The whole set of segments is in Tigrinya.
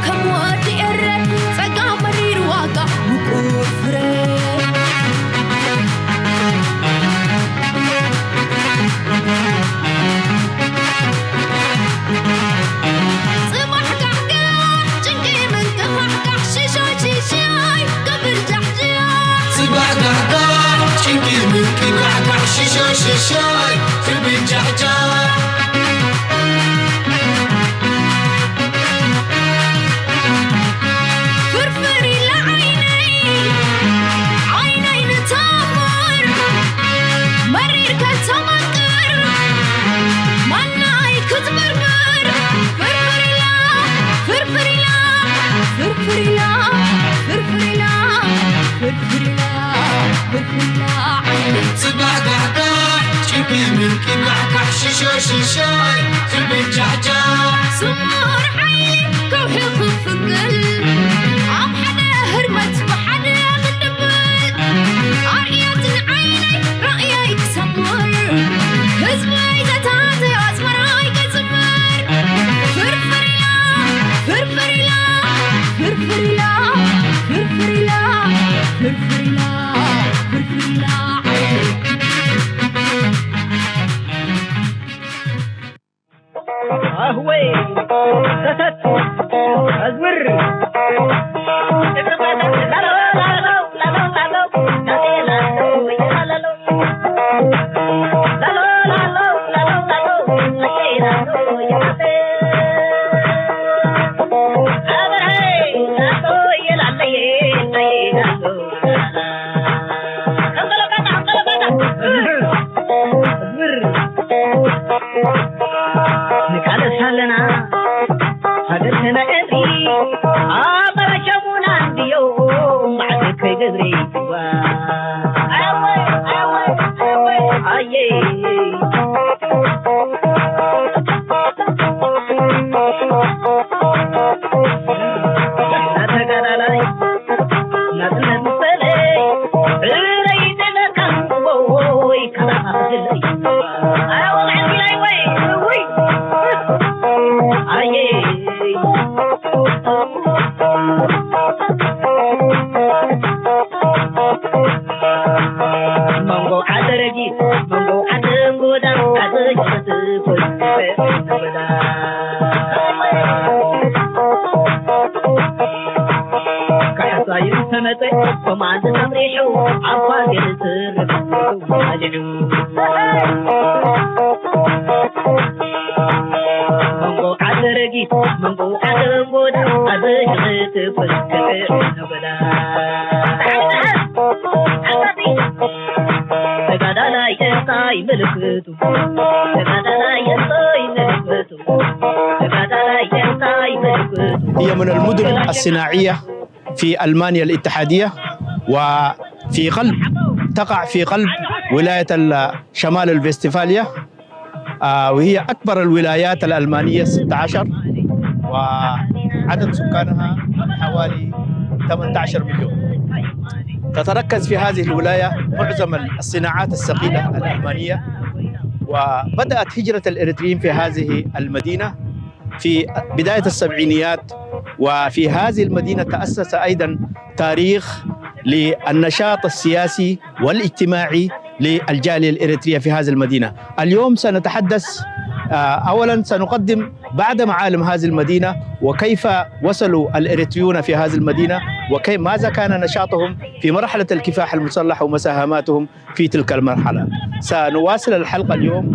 ከም ወዲ ኤረ ጸጋ መሪር ዋጋ ምቁር ፍረ። ጽባሕ ጋሕጋሕ ጭንቂ ምንቅፋሕካሕ ሽሾይ ሽሾይ ክብል ጃሕጃሕ። ጽባሕ ጋሕጋሕ ጭንቂ ምንቅፋሕካሕ ሽሾይ ሽሾይ ክብል ጃሕጃሕ። ፍርፍር ኢላ ዓይነይ ዓይነይ ንተምር መሪር ከተማቅር ማናይ ክትምርምር ፍርፍር ኢላ ፍርፍር ኢላ ፍርፍር ኢላ ፍርፍር ኢላ ፍርፍር ኢላ ፍርፍር ኢላ ዓይነይ ጽባሕ ጋሕጋሕ ጭንቂ ምንቅፋሕካሕ ሽሾ ሽሾይ ክብል ጃሕጃሕ ስሙር ሓይሊ ከውሒ ክፍቅል ኣብ ሓደ ህርመት ብሓደ ክንድብል ኣርእያት ንዓይነይ ራእየይ ክሰምር ህዝበይ ዘታተይ ኣስመራይ ክዝምር ፍርፍር ኢላ ፍርፍር ኢላ ፍርፍር ኢላ ፍርፍር ኢላ ፍርፍር ኢላ ፍርፍር ኢላ ዓይነይ ኣህወይ ሰተት ኣዝምር ንቃለስ ኣለና ሃገር ተነእሪ ኣበረሸሙና እንድዮ ማዕድ ከይገብሪ ይዋ ኣየ ተጋዳላይ ናጽነት ምሰለይ ብለይ ደለካ ወይ ካላኻ ክፍለይ ኣረ ወግዓት ኢላይ ወይ ወይ ኣየ መንጎ ዓደረጊ መንጎ ዓደንጎዳ ዓደጅ ክትጎዳ ካሕሳይ ዝተመጸ ኮማንድ ተምሪሑ ኣብ ፋጌ ዝስርብ ማሊዑ መንጎ ዓደረጊ መንጎ ዓደንጎዳ ዓደጅ ክትጎዳ ተጋዳላይ እንታይ ምልክቱ ተጋዳላይ እንታይ ምልክቱ ተጋዳላይ እንታይ ምልክቱ هي من المدن الصناعية في ألمانيا الاتحادية، وفي قلب، تقع في قلب ولاية ال- شمال الفيستفاليا، آه، وهي أكبر الولايات الألمانية ستة عشر، وعدد سكانها حوالي ثمانية عشر مليون. تتركز في هذه الولاية معظم الصناعات الثقيلة الألمانية، وبدأت هجرة الإريتريين في هذه المدينة في بداية السبعينيات، وفي هذه المدينة تأسس أيضًا تاريخ للنشاط السياسي والاجتماعي للجالية الإريترية في هذه المدينة. اليوم سنتحدث، آه، أولًا سنقدم بعض معالم هذه المدينة وكيف وصلوا الإريتريون في هذه المدينة وكيف، ماذا كان نشاطهم في مرحلة الكفاح المسلح ومساهماتهم في تلك المرحلة. سنواصل الحلقة اليوم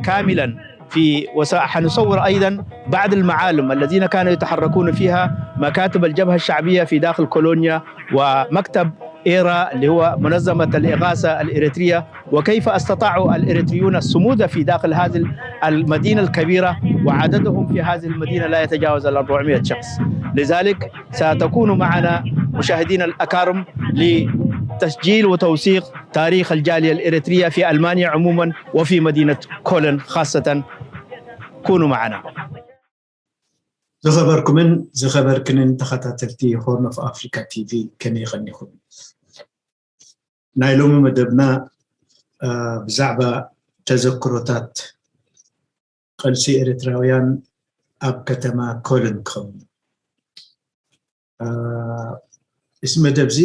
كاملًا في وسنصور أيضًا بعض المعالم الذين كانوا يتحركون فيها مكاتب الجبهة الشعبية في داخل كولونيا ومكتب إيرا اللي هو منظمة الإغاثة الإريترية وكيف استطاعوا الإريتريون الصمود في داخل هذه المدينة الكبيرة وعددهم في هذه المدينة لا يتجاوز ال أربعمية شخص. لذلك ستكون معنا مشاهدينا الأكارم لتسجيل وتوثيق تاريخ الجالية الإريترية في ألمانيا عمومًا وفي مدينة كولن خاصة. كونوا معنا. ዝኸበርኩምን ዝኸበርክንን ተኸታተልቲ ሆርን ኦፍ ኣፍሪካ ቲቪ ከመይ ቐኒኹም? ናይ ሎሚ መደብና ብዛዕባ ተዘክሮታት ቐልሲ ኤርትራውያን ኣብ ከተማ ኮልን ክኸውን። እዚ መደብ እዚ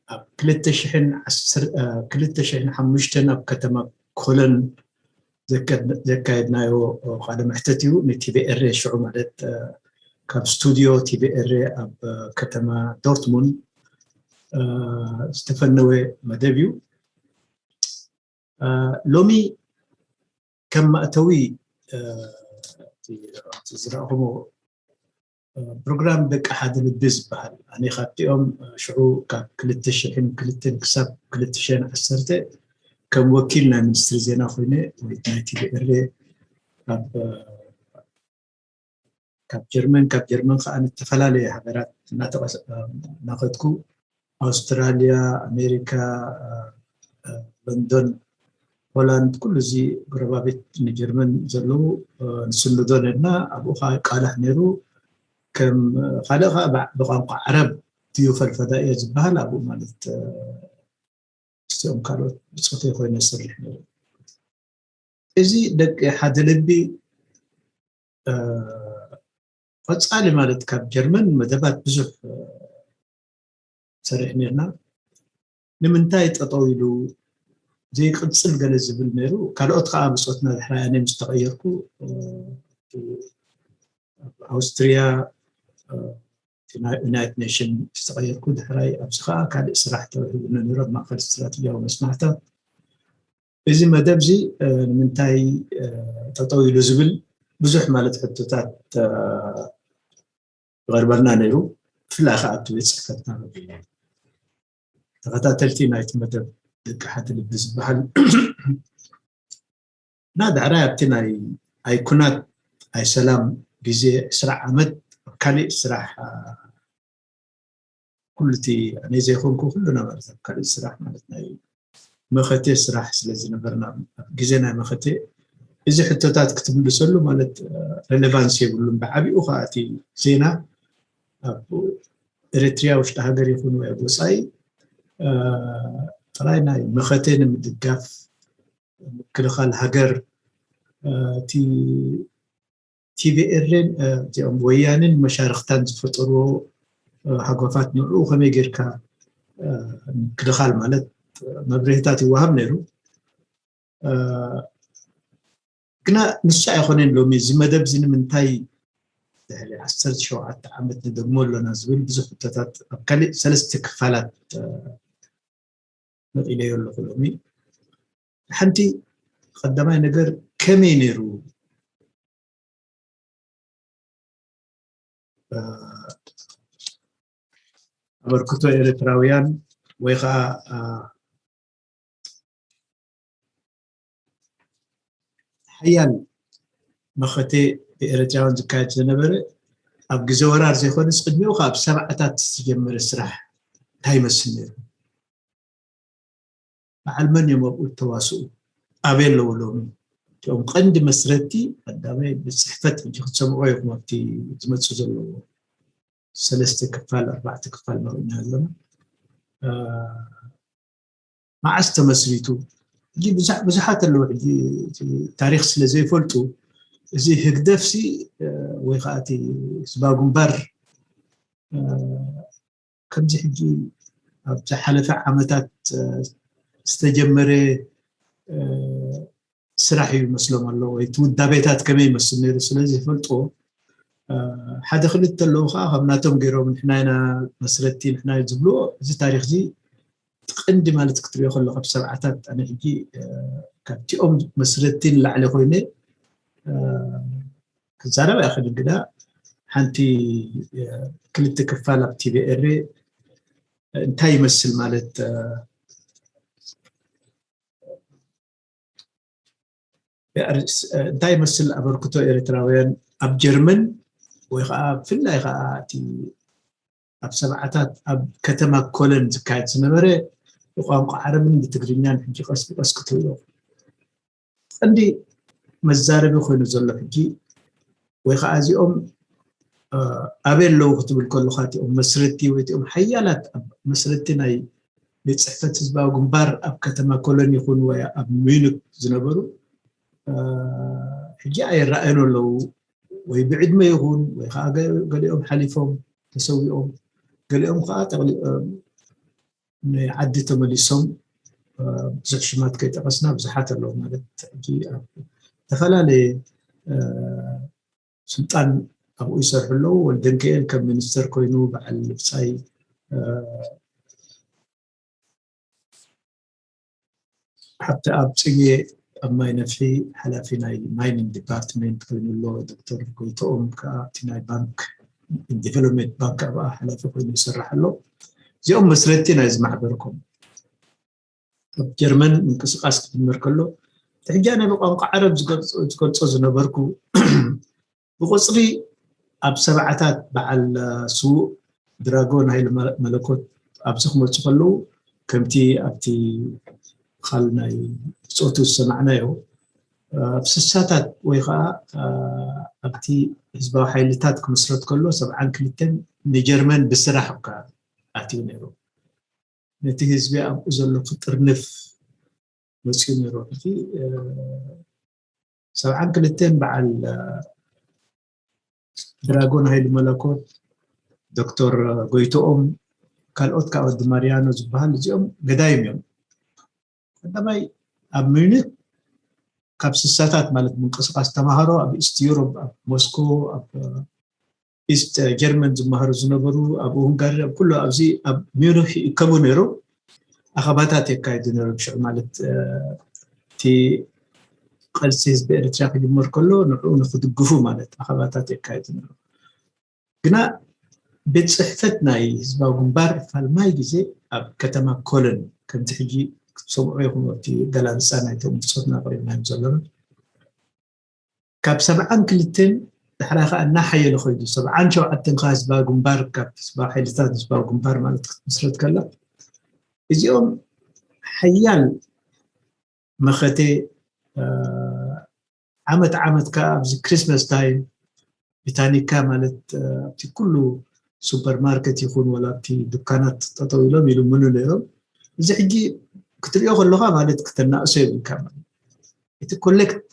ኣብ ክልተ ሽሕን ዓሰርተ ክልተ ሽሕን ሓሙሽተን ኣብ ከተማ ኮለን ዘካየድናዮ ቃለ መሕተት እዩ። ንቲቪኤርኤ ሽዑ ማለት ካብ ስቱድዮ ቲቪኤርኤ ኣብ ከተማ ዶርትሙንድ ዝተፈነወ መደብ እዩ። ሎሚ ከም መእተዊ ዝረእኹሞ ፕሮግራም ደቂ ሓደ ልቢ ዝበሃል ኣነ ካብቲኦም ሽዑ ካብ ክልተ ሽሕን ክልተን ክሳብ ክልተ ሽሕን ዓሰርተ ከም ወኪል ናይ ሚኒስትሪ ዜና ኮይነ ወይ ናይ ቲቪኤርኤ ካብ ጀርመን ካብ ጀርመን ከዓ ንተፈላለየ ሃገራት እናኸድኩ ኣውስትራልያ፣ ኣሜሪካ፣ ለንዶን፣ ሆላንድ ኩሉ እዚ ጎረባብቲ ንጀርመን ዘለዉ ንስንዶ ነርና። ኣብኡ ከዓ ይቃላሕ ነይሩ። ከም ካልእ ከዓ ብቋንቋ ዓረብ ድዩ ፈልፈዳ እየ ዝበሃል ኣብኡ ማለት ምስቲኦም ካልኦት ብፆተይ ኮይነ ዝሰርሕ ነይሩ። እዚ ደቂ ሓደ ልቢ ቀፃሊ ማለት ካብ ጀርመን መደባት ብዙሕ ሰርሕ ነርና። ንምንታይ ጠጠው ኢሉ ዘይቅፅል ገለ ዝብል ነይሩ። ካልኦት ከዓ ብፆትና ድሕራይ ኣነ ምስ ተቐየርኩ ኣውስትሪያ ዩናይትድ ኔሽን ዝተቐየርኩ ድሕራይ ኣብዚ ከዓ ካልእ ስራሕ ተዋሂቡና ነይሩ ኣብ ማእከል ስትራተጂያዊ መስማዕታ። እዚ መደብ እዚ ንምንታይ ጠጠው ኢሉ ዝብል ብዙሕ ማለት ሕቶታት ይቐርበልና ነይሩ። ብፍላይ ከዓ ኣብቲ ቤት ፅሕፈትና ተኸታተልቲ ናይቲ መደብ ደቂ ሓደ ልቢ ዝበሃል እና ዳዕራይ ኣብቲ ናይ ኣይኩናት ኣይሰላም ግዜ ዕስራ ዓመት ኣብ ካሊእ ስራሕ ኩሉ እቲ ኣነ ዘይኮንኩ ኩሉና ማለት ኣብ ካልእ ስራሕ ማለት ናይ መኸቴ ስራሕ ስለ ዝነበርና ኣብ ግዜ ናይ መኸቴ እዚ ሕቶታት ክትምልሰሉ ማለት ሬሌቫንስ የብሉን። ብዓቢኡ ከዓ እቲ ዜና ኣብ ኤርትሪያ ውሽጢ ሃገር ይኹን ወይ ኣብ ወፃኢ ጥራይ ናይ መኸቴ ንምድጋፍ ምክልኻል ሃገር እቲ ቲቪኤርን እዚኦም ወያንን መሻርክታን ዝፈጠርዎ ሃጓፋት ንዕኡ ከመይ ጌርካ ምክልኻል ማለት መብርህታት ይወሃብ ነይሩ። ግና ንሱ ኣይኮነን ሎሚ እዚ መደብ እዚ ንምንታይ ድሕሪ ዓሰርተ ሸውዓተ ዓመት ንደግሞ ኣሎና ዝብል ብዙሕ ሕቶታት ኣብ ካሊእ ሰለስተ ክፋላት መቒለዮ ኣለኹ ሎሚ። ሓንቲ ቀዳማይ ነገር ከመይ ነይሩ ኣበርክቶ ኤርትራውያን ወይ ከዓ ሓያል መኸተ ብኤርትራውያን ዝካየድ ዝነበረ ኣብ ግዜ ወራር ዘይኮነስ ቅድሚኡ ካብ ሰብዓታት ዝተጀመረ ስራሕ እንታይ ይመስል ነይሩ? በዓል መን እዮም ኣብኡ ዝተዋስኡ? ኣበይ ኣለዉ ሎሚ? እቲኦም ቀንዲ መስረቲ ቀዳማይ ብፅሕፈት ሕጂ ክትሰምዑ ኢኹም ኣብቲ ዝመፅእ ዘለዎ ሰለስተ ክፋል ኣርባዕተ ክፋል ንሪእና ኣለና። መዓስ ተመስሪቱ? ሕጂ ብዙሓት ኣለዉ ሕጂ ታሪክ ስለ ዘይፈልጡ እዚ ህግደፍሲ ወይ ከዓ እቲ ህዝባዊ ግንባር ከምዚ ሕጂ ኣብ ዝሓለፈ ዓመታት ዝተጀመረ ስራሕ እዩ ይመስሎም ኣሎ ወይ እቲ ውዳቤታት ከመይ ይመስል ነይሩ ስለ ዝፈልጥዎ ሓደ ክልተ ኣለዉ ከዓ ካብ ናቶም ገይሮም ንሕና ኢና መስረቲ ንሕና ዝብልዎ እዚ ታሪክ እዚ እቲ ቀንዲ ማለት ክትሪኦ ከሎ ካብ ሰብዓታት ኣነ ሕጂ ካብቲኦም መስረቲ ንላዕሊ ኮይነ ክዛረብ ኣይኽእልን ግዳ ሓንቲ ክልተ ክፋል ኣብ ቲቪኤርኤ እንታይ ይመስል ማለት እንታይ ይመስል ኣበርክቶ ኤርትራውያን ኣብ ጀርመን ወይ ከዓ ብፍላይ ከዓ እቲ ኣብ ሰብዓታት ኣብ ከተማ ኮለን ዝካየድ ዝነበረ ብቋንቋ ዓረብን ብትግርኛን ሕጂ ቀስ ብቀስ ክትሪኦ ቀንዲ መዛረቢ ኮይኑ ዘሎ ሕጂ ወይ ከዓ እዚኦም ኣበይ ኣለዉ ክትብል ከለካ እቲኦም መስረቲ ወይ እቲኦም ሓያላት መስረቲ ናይ ቤት ፅሕፈት ህዝባዊ ግንባር ኣብ ከተማ ኮሎን ይኹን ወይ ኣብ ሚዩኒክ ዝነበሩ ሕጂ ኣይረኣዩን ኣለዉ ወይ ብዕድመ ይኹን ወይ ከዓ ገሊኦም ሓሊፎም ተሰዊኦም ገሊኦም ከዓ ንዓዲ ተመሊሶም ብዙሕ ሽማት ከይጠቀስና ብዙሓት ኣለዉ። ማለት ዝተፈላለየ ስልጣን ኣብኡ ይሰርሑ ኣለዉ። ወልደንክኤል ከም ሚኒስተር ኮይኑ በዓል ብፃይ ሓብቲ ኣብ ፅጌ ኣብ ማይ ነፍሒ ሓላፊ ናይ ማይኒንግ ዲፓርትመንት ኮይኑ ኣሎ። ዶክተር ጎይቶኦም ከዓ ኣብቲ ናይ ባንክ ዲቨሎፕመንት ባንክ ኣብኣ ሓላፊ ኮይኑ ይሰርሕ ኣሎ። እዚኦም መስረቲ ናይዚ ማሕበርኩም ኣብ ጀርመን ምንቅስቃስ ክጅመር ከሎ ትሕጃ ናይ ብቋንቋ ዓረብ ዝገልፆ ዝነበርኩ ብቁፅሪ ኣብ ሰብዓታት በዓል ስዉእ ድራጎን ሃይለ መለኮት ኣብዚ ክመፁ ከለዉ ከምቲ ኣብቲ ኻል ናይ ብፆቱ ዝሰማዕናዮ ኣብ ስሳታት ወይ ከዓ ኣብቲ ህዝባዊ ሓይልታት ክምስረት ከሎ ሰብዓን ክልተን ንጀርመን ብስራሕ እካ ኣትዩ ነይሩ። ነቲ ህዝቢ ኣብኡ ዘሎ ክጥርንፍ መፅኡ ነይሩ። እቲ ሰብዓን ክልተን በዓል ድራጎን ሃይሊ መለኮት፣ ዶክተር ጎይቶኦም፣ ካልኦት ከዓ ወዲ ማርያኖ ዝበሃል እዚኦም ገዳይም እዮም። ቀዳማይ ኣብ ሚኒክ ካብ ስሳታት ማለት ምንቅስቃስ ተማሃሮ ኣብ ኢስት ዩሮፕ ኣብ ሞስኮ ኣብ ኢስት ጀርመን ዝመሃሩ ዝነበሩ ኣብ ኡንጋሪ ኣብ ኩሉ ኣብዚ ኣብ ሚኒክ ይእከቡ ነይሩ። ኣኸባታት የካይዱ ነይሮም። ሽዑ ማለት እቲ ቃልሲ ህዝቢ ኤርትራ ክጅመር ከሎ ንዕኡ ንክድግፉ ማለት ኣኸባታት የካይዱ ነይሮም። ግና ቤት ጽሕፈት ናይ ህዝባዊ ግንባር ፋልማይ ግዜ ኣብ ከተማ ኮለን ከምቲ ሕጂ ክትሰምዑ ኢኹም ኣብቲ ገላንፃ ናይቶም ብጾትና ቀሪብናዮም ዘለና ካብ ሰብዓን ክልተን ዳሕራይ ከዓ እናሓየለ ኮይኑ ሰብዓን ሸውዓተን ከዓ ህዝባዊ ግንባር ካብ ህዝባዊ ሓይልታት ህዝባዊ ግንባር ማለት ክትምስረት ከላ እዚኦም ሓያል መኸተ ዓመት ዓመት ከዓ ኣብዚ ክሪስመስ ታይም ብሪታኒካ ማለት ኣብቲ ኩሉ ሱፐርማርኬት ይኹን ወላ ኣብቲ ዱካናት ጠጠው ኢሎም ይልምኑ ነይሮም። እዚ ሕጂ ክትሪኦ ከለካ ማለት ክተናእሶ የብልካ ማለት እቲ ኮሌክት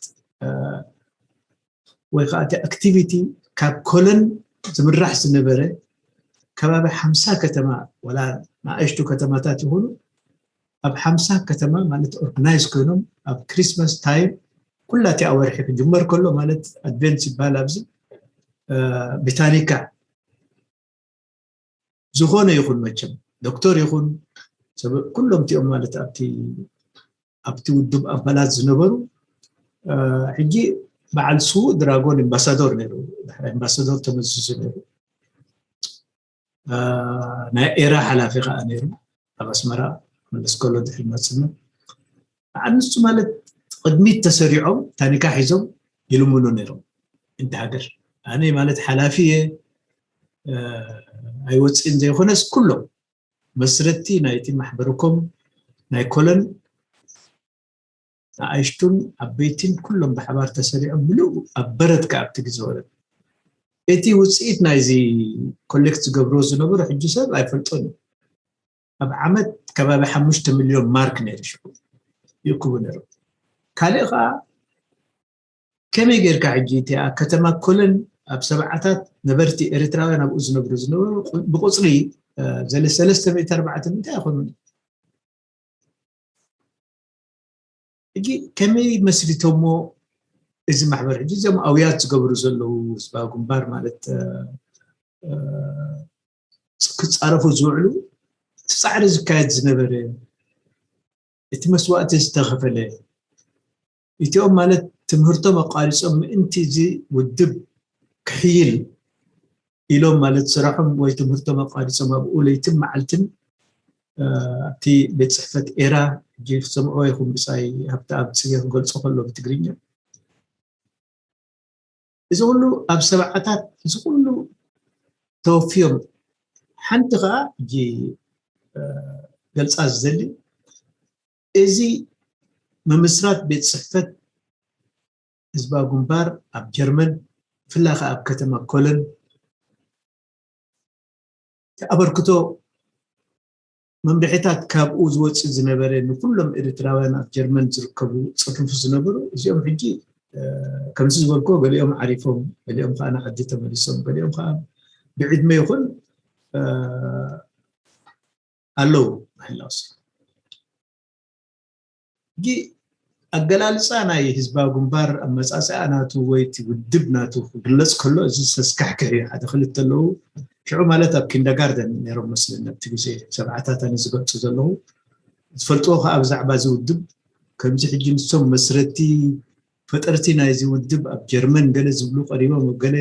ወይ ከዓ እቲ ኣክቲቪቲ ካብ ኮለን ዝምራሕ ዝነበረ ከባቢ ሓምሳ ከተማ ወላ ንኣሽቱ ከተማታት ይኹኑ ኣብ ሓምሳ ከተማ ማለት ኦርጋናይዝ ኮይኖም ኣብ ክሪስማስ ታይም ኩላቲ ኣወርሒ ክጅመር ከሎ ማለት ኣድቨንት ይበሃል ኣብዚ ብሪታኒካ ዝኾነ ይኹን መቸም ዶክተር ይኹን ሰብ ኩሎም እቲኦም ማለት ኣብቲ ኣብቲ ውድብ ኣባላት ዝነበሩ ሕጂ በዓል ስዉእ ድራጎን ኤምባሳዶር ነይሩ። ድሕሪ ኤምባሳዶር ተመዚዙ ነይሩ። ናይ ኤራ ሓላፊ ከዓ ነይሩ ኣብ ኣስመራ መለስ ከሎ ድሕሪ መፅና በዓል ንሱ ማለት ቅድሚት ተሰሪዖም ታኒካ ሒዞም ይልምኑ ነይሮም። እንተ ሃገር ኣነ ማለት ሓላፊ እየ ኣይወፅእን ዘይኮነስ ኩሎም መስረቲ ናይቲ ማሕበርኮም ናይ ኮለን ንኣሽቱን ዓበይትን ኩሎም ብሓባር ተሰሪዖም ምሉእ ኣብ በረድ ከኣ ኣብቲ ግዜ ወረድ እቲ ውፅኢት ናይዚ ኮሌክት ዝገብርዎ ዝነበሩ ሕጂ ሰብ ኣይፈልጦን እዩ ኣብ ዓመት ከባቢ ሓሙሽተ ሚልዮን ማርክ ነይሩ ሽዑ ይእክቡ ነይሩ ካልእ ከዓ ከመይ ጌርካ ሕጂ እቲ ኣብ ከተማ ኮለን ኣብ ሰብዓታት ነበርቲ ኤርትራውያን ኣብኡ ዝነብሩ ዝነበሩ ብቁፅሪ ዘለ ሰለስተ ሚእቲ ኣርባዕተ ሚእቲ ኣይኮኑን ሕጂ ከመይ መስሪቶሞ እዚ ማሕበር ሕጂ እዚኦም ኣውያት ዝገብሩ ዘለዉ ህዝባዊ ግንባር ማለት ክፃረፉ ዝውዕሉ እቲ ፃዕሪ ዝካየድ ዝነበረ እቲ መስዋእቲ ዝተኸፈለ እቲኦም ማለት ትምህርቶም ኣቋሪፆም ምእንቲ እዚ ውድብ ክሕይል ኢሎም ማለት ስራሖም ወይ ትምህርቶም ኣቋሪፆም ኣብኡ ለይትን መዓልትን ኣብቲ ቤት ፅሕፈት ኤራ ሕጂ ክሰምዕዎ ይኹን ብፃይ ሃብቲ ኣብ ፅየ ክገልፆ ከሎ ብትግርኛ እዚ ኩሉ ኣብ ሰብዓታት እዚ ኩሉ ተወፍዮም ሓንቲ ከዓ ሕጂ ገልፃ ዝደሊ እዚ ምምስራት ቤት ፅሕፈት ህዝባዊ ግንባር ኣብ ጀርመን ብፍላይ ከዓ ኣብ ከተማ ኮለን ኣበርክቶ መምርሒታት ካብኡ ዝወፅእ ዝነበረ ንኩሎም ኤርትራውያን ኣብ ጀርመን ዝርከቡ ፅርፉ ዝነበሩ እዚኦም ሕጂ ከምዚ ዝበልኮ ገሊኦም ዓሪፎም ገሊኦም ከዓ ንዓዲ ተመሊሶም ገሊኦም ከዓ ብዕድመ ይኹን ኣለዉ። ሕጂ ኣገላልፃ ናይ ህዝባዊ ግንባር ኣመፃፅኣ ናቱ ወይ እቲ ውድብ ናቱ ክግለፅ ከሎ እዚ ሰስካሕክሕ እዩ። ሓደ ክልተ ኣለዉ። ሽዑ ማለት ኣብ ኪንደጋርደን ነይሮም መስለኒ ኣብቲ ግዜ ሰብዓታት ኣነ ዝገልፁ ዘለኹ ዝፈልጥዎ ከዓ ብዛዕባ እዚ ውድብ ከምዚ ሕጂ ንሶም መስረቲ ፈጠርቲ ናይዚ ውድብ ኣብ ጀርመን ገለ ዝብሉ ቀሪቦም ገለ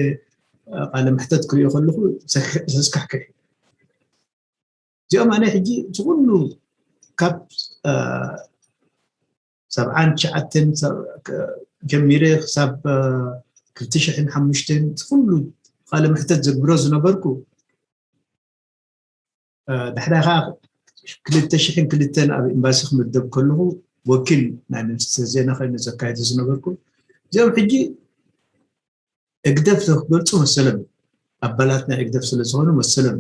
ቃለ መሕተት ክሪኦ ከለኹ ዘስካሕክሕ እዩ። እዚኦም ኣነ ሕጂ እቲ ኩሉ ካብ ሰብዓን ትሽዓተን ጀሚረ ክሳብ ክልተ ሽሕን ሓሙሽተን እቲ ኩሉ ቃለ መሕተት ዘግብሮ ዝነበርኩ ዳሕዳይ ከዓ ክልተ ሽሕን ክልተን ኣብ ኤምባሲ ክምደብ ከለኹ ወኪል ናይ ሚኒስትር ዜና ኮይኑ ዘካየደ ዝነበርኩ እዚኦም ሕጂ ህግደፍ ክገልፁ መሰሎም ኣባላት ናይ ህግደፍ ስለ ዝኾኑ መሰሎም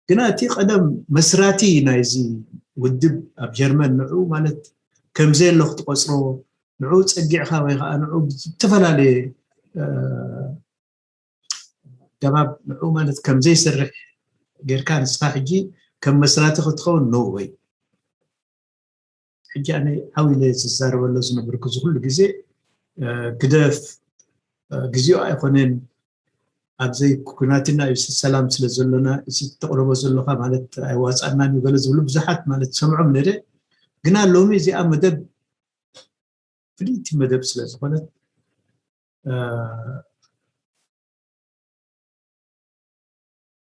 ግና እቲ ቀደም መስራቲ ናይዚ ውድብ ኣብ ጀርመን ንዑ ማለት ከምዘየሎ ክትቆፅሮ ንዑ ፀጊዕካ ወይ ከዓ ንዑ ዝተፈላለየ ገባብ ንዑ ማለት ከምዘይሰርሕ ጌርካ ንስኻ ሕጂ ከም መስራቲ ክትኸውን ነው ወይ ሕጂ ኣነ ዓው ኢለ ዝዛረበሎ ዝነበርኩ እዚ ኩሉ ግዜ ግደፍ ግዜኡ ኣይኮነን ኣብዘይ ኩናትና እዩ ሰላም ስለ ዘሎና እዚ ተቕርቦ ዘለካ ማለት ኣይዋፃናን እዩ ገለ ዝብሉ ብዙሓት ማለት ሰምዖም ነደ ግና ሎሚ እዚኣ መደብ ፍልይቲ መደብ ስለ ዝኾነት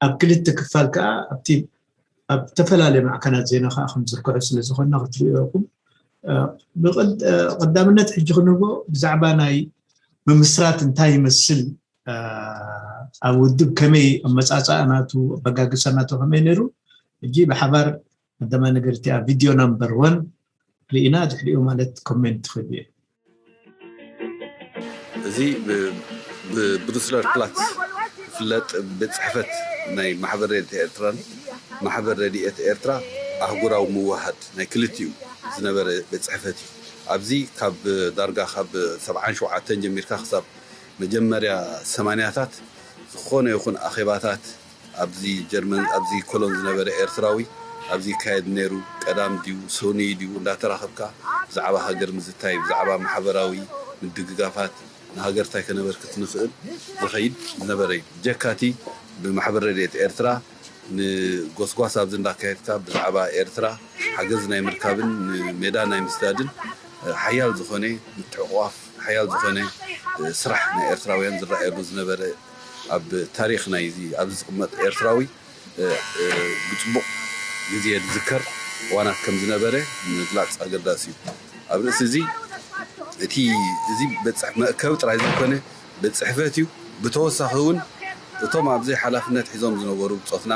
ኣብ ክልተ ክፋል ከዓ ኣብቲ ኣብ ዝተፈላለየ ማዕከናት ዜና ከዓ ከም ዝርከዑ ስለ ዝኾንና ክትሪኦ ኢኹም። ቀዳምነት ሕጂ ክንህቦ ብዛዕባ ናይ ምምስራት እንታይ ይመስል ኣብ ውድብ ከመይ ኣመፃፅኣ ናቱ ኣበጋግሳ ናቱ ከመይ ነይሩ ሕጂ ብሓባር ቀዳማይ ነገር እቲ ኣብ ቪድዮ ናምበር ዋን ርኢና ድሕሪኡ ማለት ኮሜንት ትኽእል እየ እዚ ብብሩስለር ፕላትስ ዝፍለጥ ቤት ፅሕፈት ናይ ማሕበር ረድኤት ኤርትራን ማሕበር ረድኤት ኤርትራ ኣህጉራዊ ምውሃድ ናይ ክልቲኡ ዝነበረ ቤት ፅሕፈት እዩ። ኣብዚ ካብ ዳርጋ ካብ ሰብዓን ሸውዓተን ጀሚርካ ክሳብ መጀመርያ ሰማንያታት ዝኾነ ይኹን ኣኼባታት ኣብዚ ጀርመን ኣብዚ ኮሎን ዝነበረ ኤርትራዊ ኣብዚ ይካየድ ነይሩ። ቀዳም ድዩ ሰኑይ ድዩ እንዳተራኸብካ ብዛዕባ ሃገር ምዝታይ፣ ብዛዕባ ማሕበራዊ ምድግጋፋት ንሃገር እንታይ ከነበርክት ንኽእል ዝኸይድ ዝነበረ እዩ። ብጀካቲ ብማሕበር ረድኤት ኤርትራ ንጎስጓስ ኣብዚ እንዳካየድካ ብዛዕባ ኤርትራ ሓገዝ ናይ ምርካብን ንሜዳ ናይ ምስዳድን ሓያል ዝኾነ ምትዕቑቋፍ ሓያል ዝኾነ ስራሕ ናይ ኤርትራውያን ዝረኣየሉ ዝነበረ ኣብ ታሪኽ ናይዚ ኣብዚ ዝቕመጥ ኤርትራዊ ብፅቡቕ ግዜ ዝዝከር እዋናት ከም ዝነበረ ምግላፅ ኣገዳሲ እዩ። ኣብ ርእሲ እዚ እቲ እዚ መእከቢ ጥራይ ዘይኮነ ቤት ፅሕፈት እዩ። ብተወሳኺ እውን እቶም ኣብዚ ሓላፍነት ሒዞም ዝነበሩ ብፆትና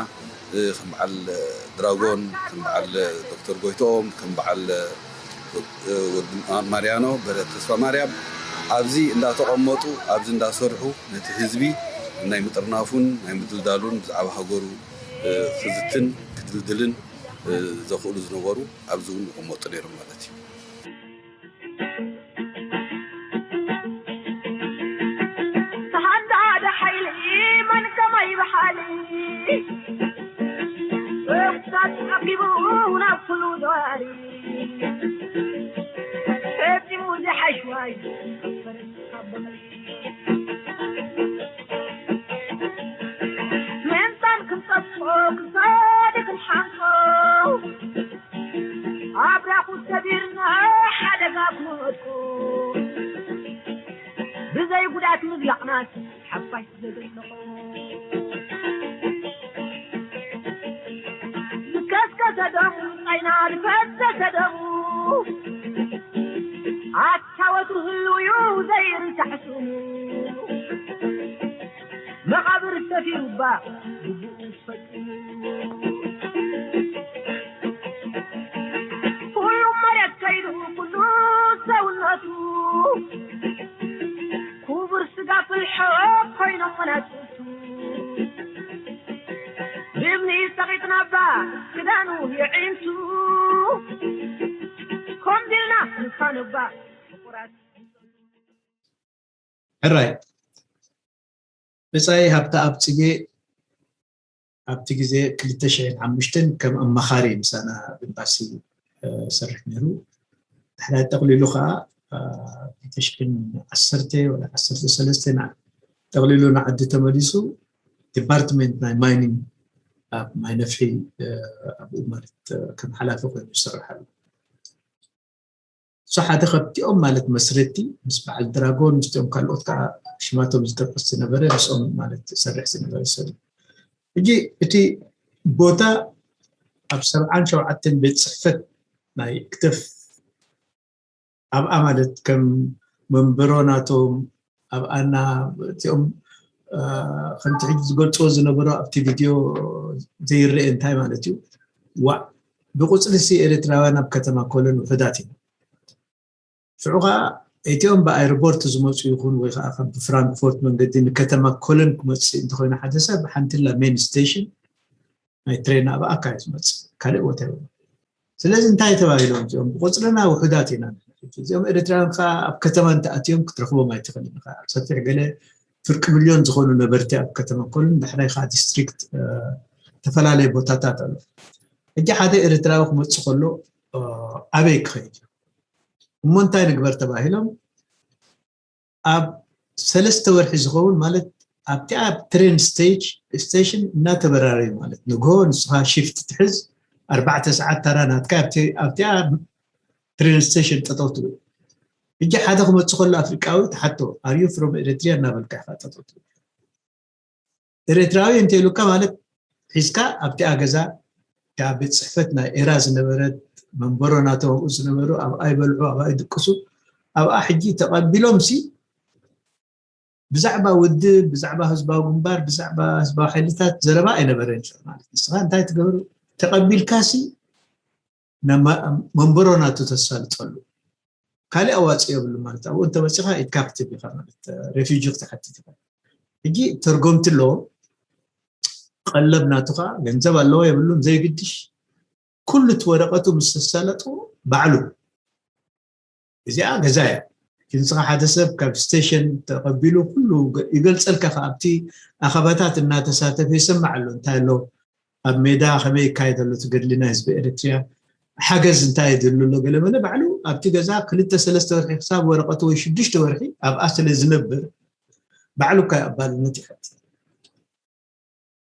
ከም በዓል ድራጎን ከም በዓል ዶክተር ጎይትኦም ከም በዓል ወዲ ማርያኖ በረ ተስፋ ማርያም ኣብዚ እንዳተቐመጡ ኣብዚ እንዳሰርሑ ነቲ ህዝቢ ናይ ምጥርናፉን ናይ ምድልዳሉን ብዛዕባ ሃገሩ ክዝትን ክድልድልን ዘኽእሉ ዝነበሩ ኣብዚ እውን ይቕመጡ ነይሮም ማለት እዩ። ተሃንዳደ ሓይሊ መን ከማይ ብሓሊ እሳት ዓቂቡ ናብ ኩሉ ዘዋሪ ፈጺሙ ዝሓሽዋይ ምእንታን ክንጠፍኦ ክሳድ ክንሓንቆ ኣብራኹ ሰቢርና ሓደጋ ክወድቁ ብዘይ ጉዳት ምዝላቕናስ ሓፋሽ ዘደለኹ ዝከስከሰ ደሙ ጣይና ዝፈሰሰ ደሙ ኣታ ወትሩ ህልው እዩ ዘይርሳሕ ስሙ መቓብር ሰፊሩባ ግቡኡ ፈጽሙ ኩሉ መሬት ከይዱ ኩሉ ሰውነቱ ክቡር ስጋ ፍልሖ ኮይኖም መናፅቱ ብእምኒ ሰቒጥናባ ክዳኑ የዒንቱ ከምዚልና ንፋነባ ፍቁራት ሕራይ ብጻይ ሃብተኣብ ጽጌ ኣብቲ ግዜ ክልተ ሽሕን ሓሙሽተን ከም ኣማኻሪ ምሳና ኣብ ኤምባሲ ሰርሕ ነይሩ። ድሕራይ ጠቕሊሉ ከዓ ክልተ ሽሕን ዓሰርተ ወላ ዓሰርተ ሰለስተ ጠቕሊሉ ንዓዲ ተመሊሱ ዲፓርትመንት ናይ ማይኒንግ ኣብ ማይነፍሒ ኣብኡ ማለት ከም ሓላፊ ኮይኑ ይሰርሕ ኣሎ። እሱ ሓደ ከብቲኦም ማለት መስረቲ ምስ በዓል ድራጎን ምስኦም ካልኦት ከዓ ሽማቶም ዝጠቅስ ዝነበረ ምስኦም ማለት ዝሰርሕ ዝነበረ ሰብ። ሕጂ እቲ ቦታ ኣብ ሰብዓን ሸውዓተን ቤት ፅሕፈት ናይ ክተፍ ኣብኣ ማለት ከም መንበሮ ናቶም ኣብኣና እቲኦም ከምቲ ሕጂ ዝገልፅዎ ዝነበሩ ኣብቲ ቪድዮ ዘይረአ እንታይ ማለት እዩ። ዋዕ ብቁፅሪ ሲ ኤርትራውያን ኣብ ከተማ ኮሎን ውሕዳት እዮም። ሽዑ ከዓ እቲኦም ብኣይሮፖርት ዝመፁ ይኹን ወይ ከዓ ካብ ብፍራንክፎርት መንገዲ ንከተማ ኮሎን ክመፅእ እንተኮይኑ ሓደ ሰብ ሓንትላ ሜን ስቴሽን ናይ ትሬን ኣብኣ ኣካል ዝመፅእ ካልእ ቦታ ይብሉ። ስለዚ እንታይ ተባሂሎም እዚኦም ብቁፅርና ውሑዳት ኢና። እዚኦም ኤርትራውያን ከዓ ኣብ ከተማ እንተኣትዮም ክትረኽቦም ኣይትኽእልን ኢኻ። ኣብ ሰፊሕ ገለ ፍርቂ ሚልዮን ዝኾኑ ነበርቲ ኣብ ከተማ ኮሎን ዳሕራይ ከዓ ዲስትሪክት ዝተፈላለየ ቦታታት ኣሎ። ሕጂ ሓደ ኤርትራዊ ክመፅእ ከሎ ኣበይ ክኸይድ እዩ? እሞ እንታይ ንግበር ተባሂሎም ኣብ ሰለስተ ወርሒ ዝኸውን ማለት ኣብቲ ኣብ ትሬን ስቴጅ ስቴሽን እናተበራረዩ ማለት ንግሆ ንስኻ ሽፍት ትሕዝ ኣርባዕተ ሰዓት ታራ ናትካ ኣብቲኣ ትሬን ስቴሽን ጠጠው ትብል። ሕጂ ሓደ ክመፅእ ከሎ ኣፍሪቃዊ ትሓቶ ኣርዩ ፍሮም ኤሪትሪያ እናበልካ ኢኻ ጠጠው ትብል። ኤርትራዊ እንተኢሉካ ማለት ሒዝካ ኣብቲኣ ገዛ እታ ቤት ፅሕፈት ናይ ኤራ ዝነበረት መንበሮ ናቶም ኣብኡ ዝነበሩ ኣብኣ ይበልዑ ኣብኣ ይድቅሱ ኣብኣ ሕጂ ተቐቢሎም ሲ ብዛዕባ ውድብ ብዛዕባ ህዝባዊ ግንባር ብዛዕባ ህዝባዊ ሓይልታት ዘረባ ኣይነበረን ማለት ንስኻ እንታይ ትገብሩ ተቐቢልካ ሲ መንበሮ ናቱ ተሳልጠሉ ካልእ ኣዋፂኦ የብሉ ማለት ኣብኡ እንተመፂኻ ኢትካ ክትብ ኢኻ ማለት ሬፊጂ ክትሓትት ኢኻ ሕጂ ተርጎምቲ ኣለዎ ቀለብ ናቱ ከዓ ገንዘብ ኣለዎ የብሉን ዘይግድሽ ኩሉ እቲ ወረቀቱ ምስ ተሳለጡ ባዕሉ እዚኣ ገዛ እያ ንስኻ ሓደ ሰብ ካብ ስቴሽን ተቐቢሉ ኩሉ ይገልፀልካ ከ ኣብቲ ኣኸባታት እናተሳተፈ ይሰማዕ ኣሎ እንታይ ኣሎ ኣብ ሜዳ ከመይ ይካየድ ኣሎ እቲ ገድሊ ናይ ህዝቢ ኤርትርያ ሓገዝ እንታይ የድሉ ኣሎ ገለመለ ባዕሉ ኣብቲ ገዛ ክልተ ሰለስተ ወርሒ ክሳብ ወረቐቱ ወይ ሽዱሽተ ወርሒ ኣብኣ ስለ ዝነብር ባዕሉ እኳ ኣባልነት ይኸት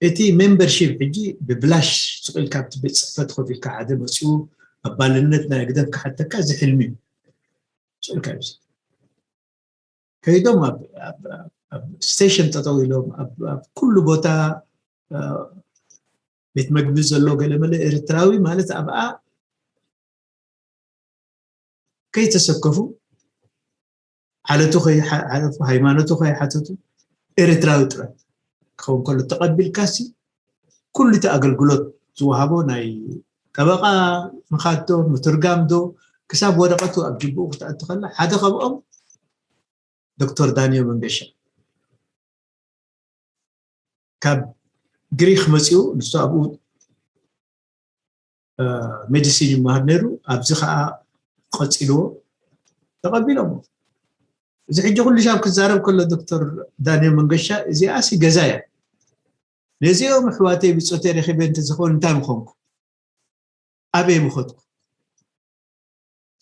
እቲ ሜምበርሺፕ ሕጂ ብብላሽ ስቕ ኢልካ ኣብቲ ቤት ፅሕፈት ኮፍ ኢልካ ሓደ መፅኡ ኣባልነት ናይ ግደፍ ክሓተካ እዚ ሕልሚ እዩ ስቕ ኢልካ እዩ ከይዶም ኣብ ስቴሽን ጠጠው ኢሎም ኣብ ኩሉ ቦታ ቤት መግቢ ዘሎ ገለመለ ኤርትራዊ ማለት ኣብኣ ከይተሰከፉ ዓለቱ ከይሓለፉ ሃይማኖቱ ከይሓተቱ ኤርትራዊ ጥራይ ክኸውን ከሎ ተቐቢልካሲ ኩሉ እቲ ኣገልግሎት ዝወሃቦ ናይ ጠበቃ ምኻድ ዶ ምትርጋም ዶ ክሳብ ወረቀቱ ኣብ ጅብኡ ክትኣቱ ከላ ሓደ ካብኦም ዶክተር ዳንዮ መንገሻ ካብ ግሪክ መፂኡ ንሱ ኣብኡ ሜዲሲን ይመሃር ነይሩ ኣብዚ ከዓ ቀፂልዎ ተቐቢሎሞ እዚ ሕጂ ኩሉ ሻብ ክዛረብ ከሎ ዶክተር ዳንኤል መንገሻ እዚኣሲ ገዛ እያ ነዚኦም ኣሕዋተይ ብፆተይ ረኪበ እንተዝኸውን እንታይ ምኾንኩ ኣበይ ምኸድኩ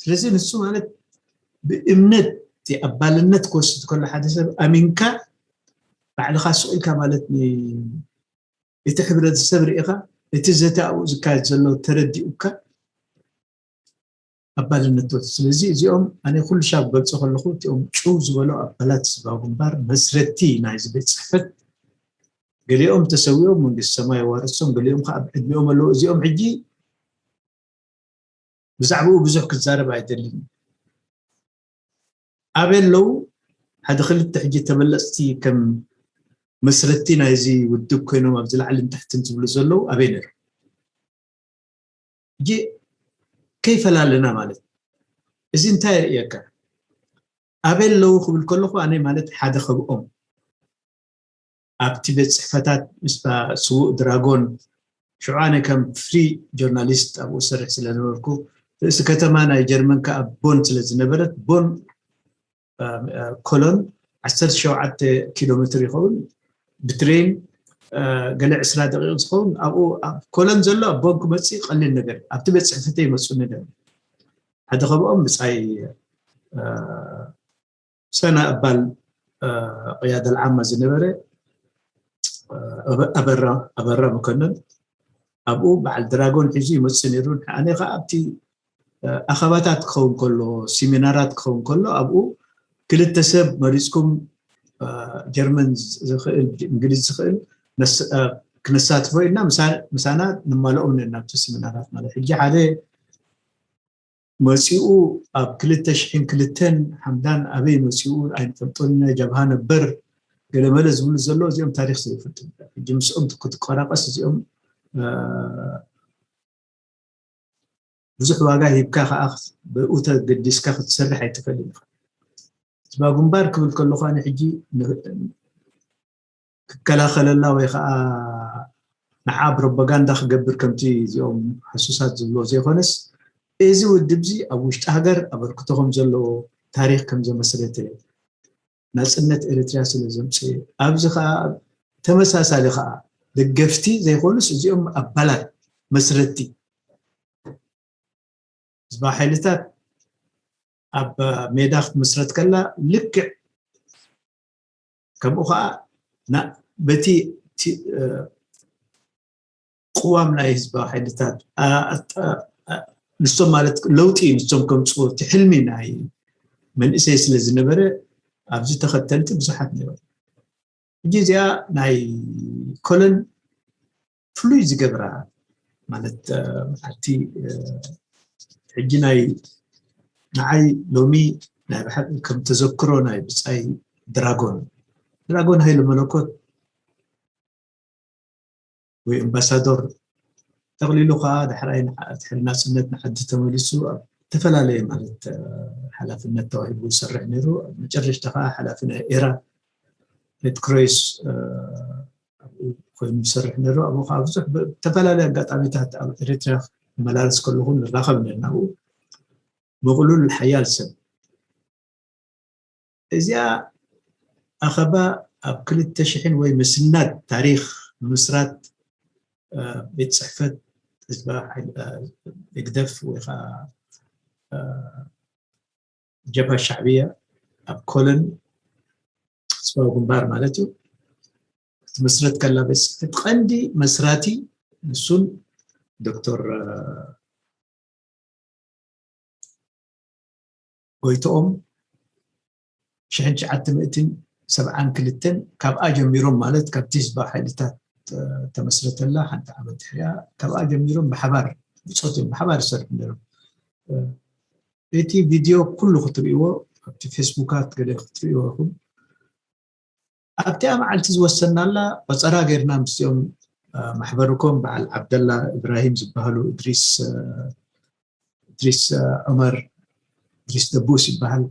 ስለዚ ንሱ ማለት ብእምነት ኣባልነት ክወስድ ከሎ ሓደ ሰብ ኣሚንካ ባዕልኻ ስቕ ኢልካ ማለት እቲ ሕብረተሰብ ርኢኻ እቲ ዘተ ኣብኡ ዝካየድ ዘሎ ተረዲኡካ ኣባልነት ትወስድ ስለዚ እዚኦም ኣነ ኩሉ ሻብ ገልፆ ከለኹ እቲኦም ጭው ዝበሉ ኣባላት ህዝባዊ ግንባር መስረቲ ናይዚ ቤት ፅሕፈት ገሊኦም ተሰዊኦም መንግስቲ ሰማይ የዋርሶም ገሊኦም ከዓ ኣብ ዕድሚኦም ኣለዉ እዚኦም ሕጂ ብዛዕባኡ ብዙሕ ክዛረብ ኣይደልን ኣበይ ኣለዉ ሓደ ክልተ ሕጂ ተበለፅቲ ከም መስረቲ ናይዚ ውድብ ኮይኖም ኣብዚ ላዕልን ታሕትን ዝብሉ ዘለዉ ኣበይ ነይሮም ሕጂ ከይፈላለና ማለት እዚ እንታይ የርእየካ ኣበይ ኣለዉ ክብል ከለኹ ኣነ ማለት ሓደ ከብኦም ኣብቲ ቤት ፅሕፈታት ምስ ስዉእ ድራጎን ሽዑ ኣነ ከም ፍሪ ጆርናሊስት ኣብኡ ዝሰርሕ ስለነበርኩ ርእሲ ከተማ ናይ ጀርመን ከዓ ቦን ስለዝነበረት ቦን ኮሎን ዓሰርተ ሸውዓተ ኪሎ ሜትር ይኸውን ብትሬን ገለ ዕስራ ደቂቕ ዝኸውን ኣብኡ ኣብ ኮለን ዘሎ ኣቦን ክመፅእ ቀሊል ነገር ኣብቲ ቤት ፅሕፈተይ ይመፁኒ ነይሩ። ሓደ ካብኦም ብፃይ ሰና እባል ቅያደ ልዓማ ዝነበረ ኣበራ ኣበራ መኮንን ኣብኡ በዓል ድራጎን ሒዙ ይመፅእ ነይሩ። ኣነ ከዓ ኣብቲ ኣኸባታት ክኸውን ከሎ ሲሚናራት ክኸውን ከሎ ኣብኡ ክልተ ሰብ መሪፅኩም ጀርመን ዝኽእል እንግሊዝ ዝኽእል ክነሳትፎ ኢልና ምሳና ንማልኦም ነና ኣብቲ ሲሚናራት ማለት ሕጂ ሓደ መፂኡ ኣብ ክልተ ሽሕን ክልተን ሓምዳን ኣበይ መፂኡ ኣይንፈልጦን ኢና ጃብሃ ነበር ገለመለ ዝብሉ ዘሎ እዚኦም ታሪክ ዘይፈልጡ ሕጂ ምስኦም ክትቆራቀስ እዚኦም ብዙሕ ዋጋ ሂብካ ከዓ ብኡ ተገዲስካ ክትሰርሕ ኣይትኽእል ኢኻ። ህዝባዊ ግንባር ክብል ከለኹ ኣነ ሕጂ ክከላኸለላ ወይ ከዓ ንዓ ፕሮፓጋንዳ ክገብር ከምቲ እዚኦም ሕሱሳት ዝብልዎ ዘይኮነስ እዚ ውድብ እዚ ኣብ ውሽጢ ሃገር ኣበርክቶ ከም ዘለዎ ታሪክ ከም ዘመስረተ ናፅነት ኤርትራ ስለ ዘምፅእ ኣብዚ ከዓ ተመሳሳሊ ከዓ ደገፍቲ ዘይኮኑስ እዚኦም ኣባላት መስረቲ ህዝባዊ ሓይልታት ኣብ ሜዳ ክትምስረት ከላ ልክዕ ከምኡ ከዓ በቲ ቅዋም ናይ ህዝባዊ ሓይልታት ንሶም ማለት ለውጢ ንሶም ከምፅዎ እቲ ሕልሚ ናይ መንእሰይ ስለ ዝነበረ ኣብዚ ተኸተልቲ ብዙሓት ነበሩ። ሕጂ እዚኣ ናይ ኮለን ፍሉይ ዝገብራ ማለት እቲ ሕጂ ናይ ንዓይ ሎሚ ናይ ብሓቂ ከም ተዘክሮ ናይ ብፃይ ድራጎን ድራጎን ሃይለ መለኮት ወይ ኣምባሳዶር ጠቕሊሉ ከዓ ዳሕራይ ድሕሪ ናፅነት ንዓዲ ተመሊሱ ኣብ ዝተፈላለየ ማለት ሓላፍነት ተዋሂቡ ዝሰርሕ ነይሩ ኣብ መጨረሽታ ከዓ ሓላፊ ናይ ኤራ ሬድ ክሮስ ኮይኑ ይሰርሕ ነይሩ ኣብኡ ከዓ ብዙሕ ብተፈላለየ ኣጋጣሚታት ኣብ ኤርትራ መላለስ ከለኹ ንራኸብ ነርና ኣብኡ ምቕሉል ሓያል ሰብ እዚኣ ኣኸባ ኣብ ክልተ ሽሕን ወይ ምስናድ ታሪክ ምስራት ቤት ፅሕፈት ህዝባዊ ህግደፍ ወይ ከዓ ጀብሃ ሻዕብያ ኣብ ኮለን ህዝባዊ ግንባር ማለት እዩ ክትመስረት ከላ ቤት ፅሕፈት ቀንዲ መስራቲ ንሱን ዶክተር ጎይትኦም ሽሕን ትሽዓተ ሚእትን ሰብዓን ክልተን ካብኣ ጀሚሮም ማለት ካብቲ ህዝባዊ ሓይልታት ተመስረተላ ሓንቲ ዓመት ድሕሪያ ካብኣ ጀሚሮም ብሓባር ብፆት እዮም ብሓባር ይሰርሑ ነይሮም። እቲ ቪድዮ ኩሉ ክትርእይዎ ኣብቲ ፌስቡካት ገለ ክትርእይዎ ኢኹም ኣብቲኣ መዓልቲ ዝወሰናላ ቆፀራ ጌርና ምስኦም ማሕበርኮም በዓል ዓብደላ እብራሂም ዝበሃሉ እድሪስ እድሪስ ዑመር እድሪስ ደቡስ ይበሃል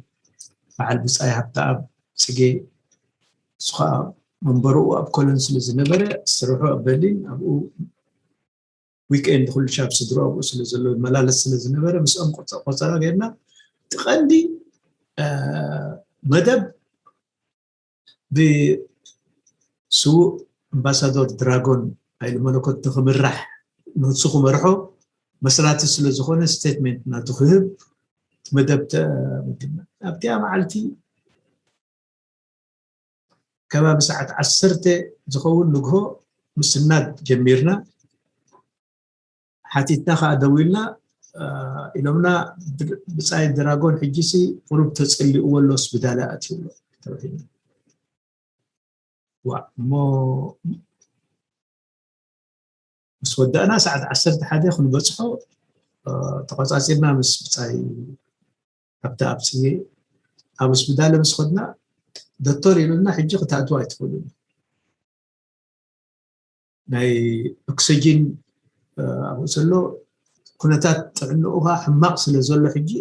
በዓል ብፃይ ሃብተኣብ ፅጌ እሱ ከዓ መንበርኡ ኣብ ኮለን ስለ ዝነበረ ስርሑ ኣብ በርሊን ኣብኡ ዊክኤንድ ኩሉ ሻብ ስድሮ ኣብኡ ስለ ዘሎ ይመላለስ ስለ ዝነበረ ምስኦም ቆፀራ ጌርና እቲ ቀንዲ መደብ ብስዉእ ኣምባሳዶር ድራጎን ሃይለ መለኮት ንክምራሕ ንሱ ክመርሖ መስራቲ ስለ ዝኾነ ስቴትመንት ናቱ ክህብ መደብ ተመዲብና ኣብቲኣ መዓልቲ ከባቢ ሰዓት ዓሰርተ ዝኸውን ንግሆ ምስናድ ጀሚርና ሓቲትና ከዓ ደዊልና ኢሎምና ብፃይ ድራጎን ሕጂሲ ቁሩብ ተፀሊእዎ ኣሎ ስብዳላ ኣትዩ ኣሎ ተባሂልና ዋ እሞ ምስ ወዳእና ሰዓት ዓሰርተ ሓደ ክንበፅሖ ተቆፃፂርና ምስ ብፃይ ኣብቲ ኣብፅዬ ኣብ ስብዳለ ምስ ኸድና ዶክተር ኢሉና ሕጂ ክትኣትዋ ኣይትኽእሉን ናይ ኦክሲጂን ኣብኡ ዘሎ ኩነታት ጥዕንኡ ከዓ ሕማቕ ስለ ዘሎ ሕጂ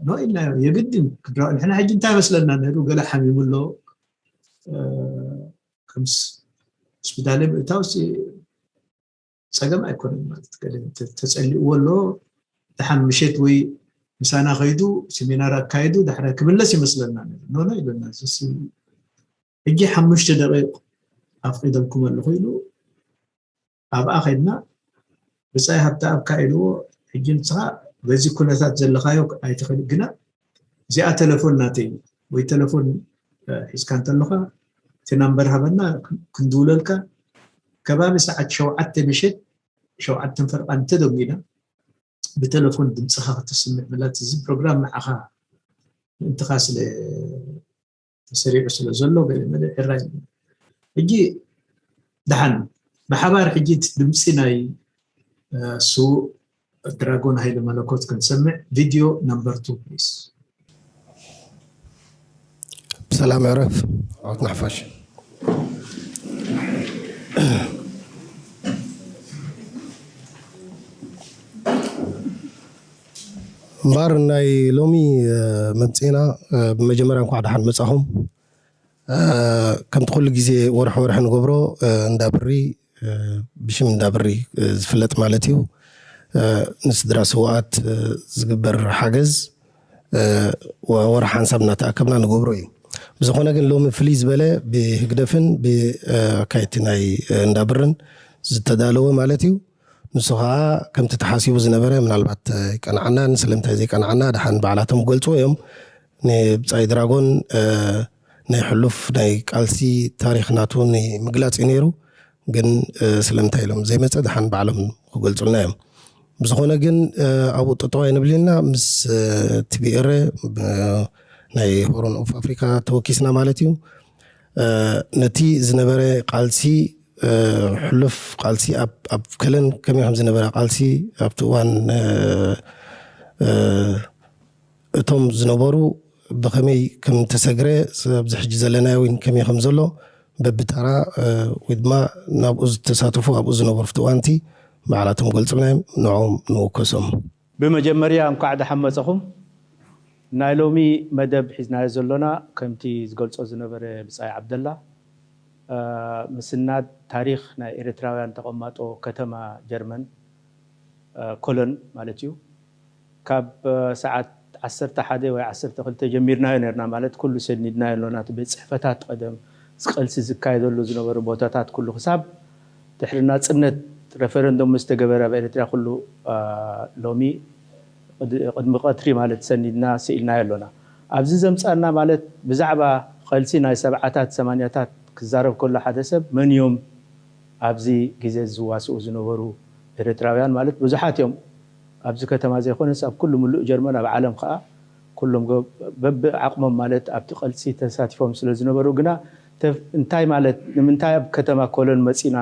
ኖ ኢልናዮ የግድን ክድራ ንሕና ሕጂ እንታይ መስለና ነሩ ገለ ሓሚሙ ኣሎ ከምስ ስብዳለ ምእታው ፀገም ኣይኮነን ማለት ተፀሊእዎ ኣሎ ድሓን ምሸት ወይ ምሳና ከይዱ ሴሚናር ኣካይዱ ዳሕራይ ክምለስ ይመስለና ኖኖ ይብለና ሕጂ ሓሙሽተ ደቂቕ ኣፍቒደልኩም ኣለኹ ኢሉ ኣብኣ ከድና። ብጻይ ሃብተኣብካ ኢልዎ። ሕጂ ንስኻ በዚ ኩነታት ዘለኻዮ ኣይትኽእል፣ ግና እዚኣ ተለፎን ናተይ ወይ ተለፎን ሒዝካ እንተለኻ እቲ ናምበር ሃበና ክንድውለልካ። ከባቢ ሰዓት ሸውዓተ ምሸት፣ ሸውዓተን ፈርቓን እንተደንጊና ብተለፎን ድምፅኻ ክትስምዕ ምላት፣ እዚ ፕሮግራም ንዓኻ ምእንትኻ ስለ ተሰሪዑ ስለ ዘሎ ገለ መለ ሕራይ። ሕጂ ደሓን ብሓባር ሕጂ ድምፂ ናይ ስዉእ ድራጎን ሃይለ መለኮት ክንሰምዕ። ቪድዮ ነምበር ቱ ፕሊስ። ብሰላም ዕረፍ ዓወት ናሕፋሽ። እምበር ናይ ሎሚ መምፅእና፣ ብመጀመርያ እንኳዕ ደሓን መፃኹም። ከምቲ ኩሉ ግዜ ወርሒ ወርሒ ንገብሮ እንዳብሪ፣ ብሽም እንዳብሪ ዝፍለጥ ማለት እዩ፣ ንስድራ ስውኣት ዝግበር ሓገዝ ወርሒ ሓንሳብ እናተኣከብና ንገብሮ እዩ። ብዝኾነ ግን ሎሚ ፍልይ ዝበለ ብህግደፍን ብኣካየድቲ ናይ እንዳብርን ዝተዳለወ ማለት እዩ። ንሱ ከዓ ከምቲ ተሓሲቡ ዝነበረ ምናልባት ኣይቀንዓናን። ስለምንታይ ዘይቀንዓና ደሓን ባዕላቶም ክገልፅዎ እዮም። ንብፃይ ድራጎን ናይ ሕሉፍ ናይ ቃልሲ ታሪክ ናቱ ንምግላፅ እዩ ነይሩ። ግን ስለምንታይ ኢሎም ዘይመፀ ደሓን ባዕሎም ክገልፁልና እዮም። ብዝኾነ ግን ኣብኡ ጠጠው ኣይንብል ኢና። ምስ ቲቢኤረ ናይ ሆሮን ኦፍ ኣፍሪካ ተወኪስና ማለት እዩ። ነቲ ዝነበረ ቃልሲ ሕሉፍ ቃልሲ ኣብ ከለን ከመይ ከም ዝነበረ ቃልሲ ኣብቲ እዋን እቶም ዝነበሩ ብኸመይ ከም ተሰግረ ኣብዚ ሕጂ ዘለናዮ እውን ከመይ ከም ዘሎ በብተራ ወይ ድማ ናብኡ ዝተሳተፉ ኣብኡ ዝነበሩ ኣብቲ እዋንቲ ባዕላቶም ገልፅልና እዮም። ንዕኦም ንወከሶም። ብመጀመርያ እንኳዕ ደሓን መፀኹም። ናይ ሎሚ መደብ ሒዝናዮ ዘሎና ከምቲ ዝገልፆ ዝነበረ ብፃይ ዓብደላ ምስናድ ታሪክ ናይ ኤርትራውያን ተቐማጦ ከተማ ጀርመን ኮሎን ማለት እዩ። ካብ ሰዓት ዓሰርተ ሓደ ወይ ዓሰርተ ክልተ ጀሚርናዮ ነርና ማለት ኩሉ ሰኒድናዮ ኣሎና። እቲ ቤት ፅሕፈታት ቀደም ዝቀልሲ ዝካየደሉ ዝነበሩ ቦታታት ኩሉ ክሳብ ድሕሪ ናፅነት ሬፈረንዶም ምስ ተገበረ ኣብ ኤርትራ ኩሉ ሎሚ ቅድሚ ቀትሪ ማለት ሰኒድና ስኢልናዮ ኣሎና። ኣብዚ ዘምፃና ማለት ብዛዕባ ቐልሲ ናይ ሰብዓታት ሰማንያታት ክዛረብ ከሎ ሓደ ሰብ መን እዮም ኣብዚ ግዜ ዝዋስኡ ዝነበሩ ኤርትራውያን ማለት ብዙሓት እዮም። ኣብዚ ከተማ ዘይኮነስ ኣብ ኩሉ ምሉእ ጀርመን ኣብ ዓለም ከዓ ኩሎም በብዓቕሞም ማለት ኣብቲ ቐልሲ ተሳቲፎም ስለ ዝነበሩ ግና እንታይ ማለት ንምንታይ ኣብ ከተማ ኮሎን መፂና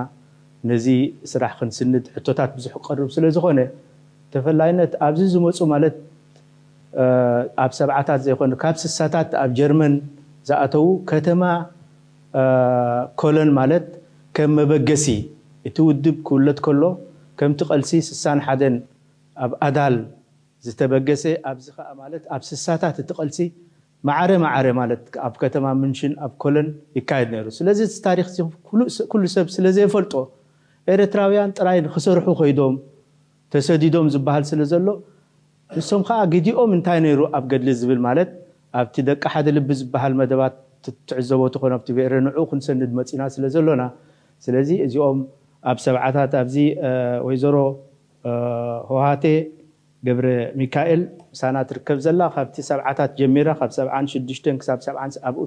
ነዚ ስራሕ ክንስንድ ሕቶታት ብዙሕ ክቐርብ ስለ ዝኾነ ተፈላይነት ኣብዚ ዝመፁ ማለት ኣብ ሰብዓታት ዘይኮነ ካብ ስሳታት ኣብ ጀርመን ዝኣተዉ ከተማ ኮሎን ማለት ከም መበገሲ እቲ ውድብ ክውለድ ከሎ ከምቲ ቐልሲ ስሳን ሓደን ኣብ ኣዳል ዝተበገሰ ኣብዚ ከዓ ማለት ኣብ ስሳታት እቲ ቐልሲ ማዕረ ማዕረ ማለት ኣብ ከተማ ምንሽን ኣብ ኮሎን ይካየድ ነይሩ። ስለዚ እዚ ታሪክ ኩሉ ሰብ ስለ ዘይፈልጦ ኤርትራውያን ጥራይ ንክሰርሑ ከይዶም ተሰዲዶም ዝበሃል ስለ ዘሎ ንሶም ከዓ ግዲኦም እንታይ ነይሩ ኣብ ገድሊ ዝብል ማለት ኣብቲ ደቂ ሓደ ልቢ ዝበሃል መደባት ትዕዘቦ ትኾኑ ኣብቲ ብኤረ ንዑ ክንሰንድ መፂና ስለ ዘሎና ስለዚ እዚኦም ኣብ ሰብዓታት ኣብዚ ወይዘሮ ሆሃቴ ገብረ ሚካኤል ምሳና ትርከብ ዘላ ካብቲ ሰብዓታት ጀሚራ ካብ ሰብዓን ሽዱሽተን ክሳብ ሰብዓን ኣብኡ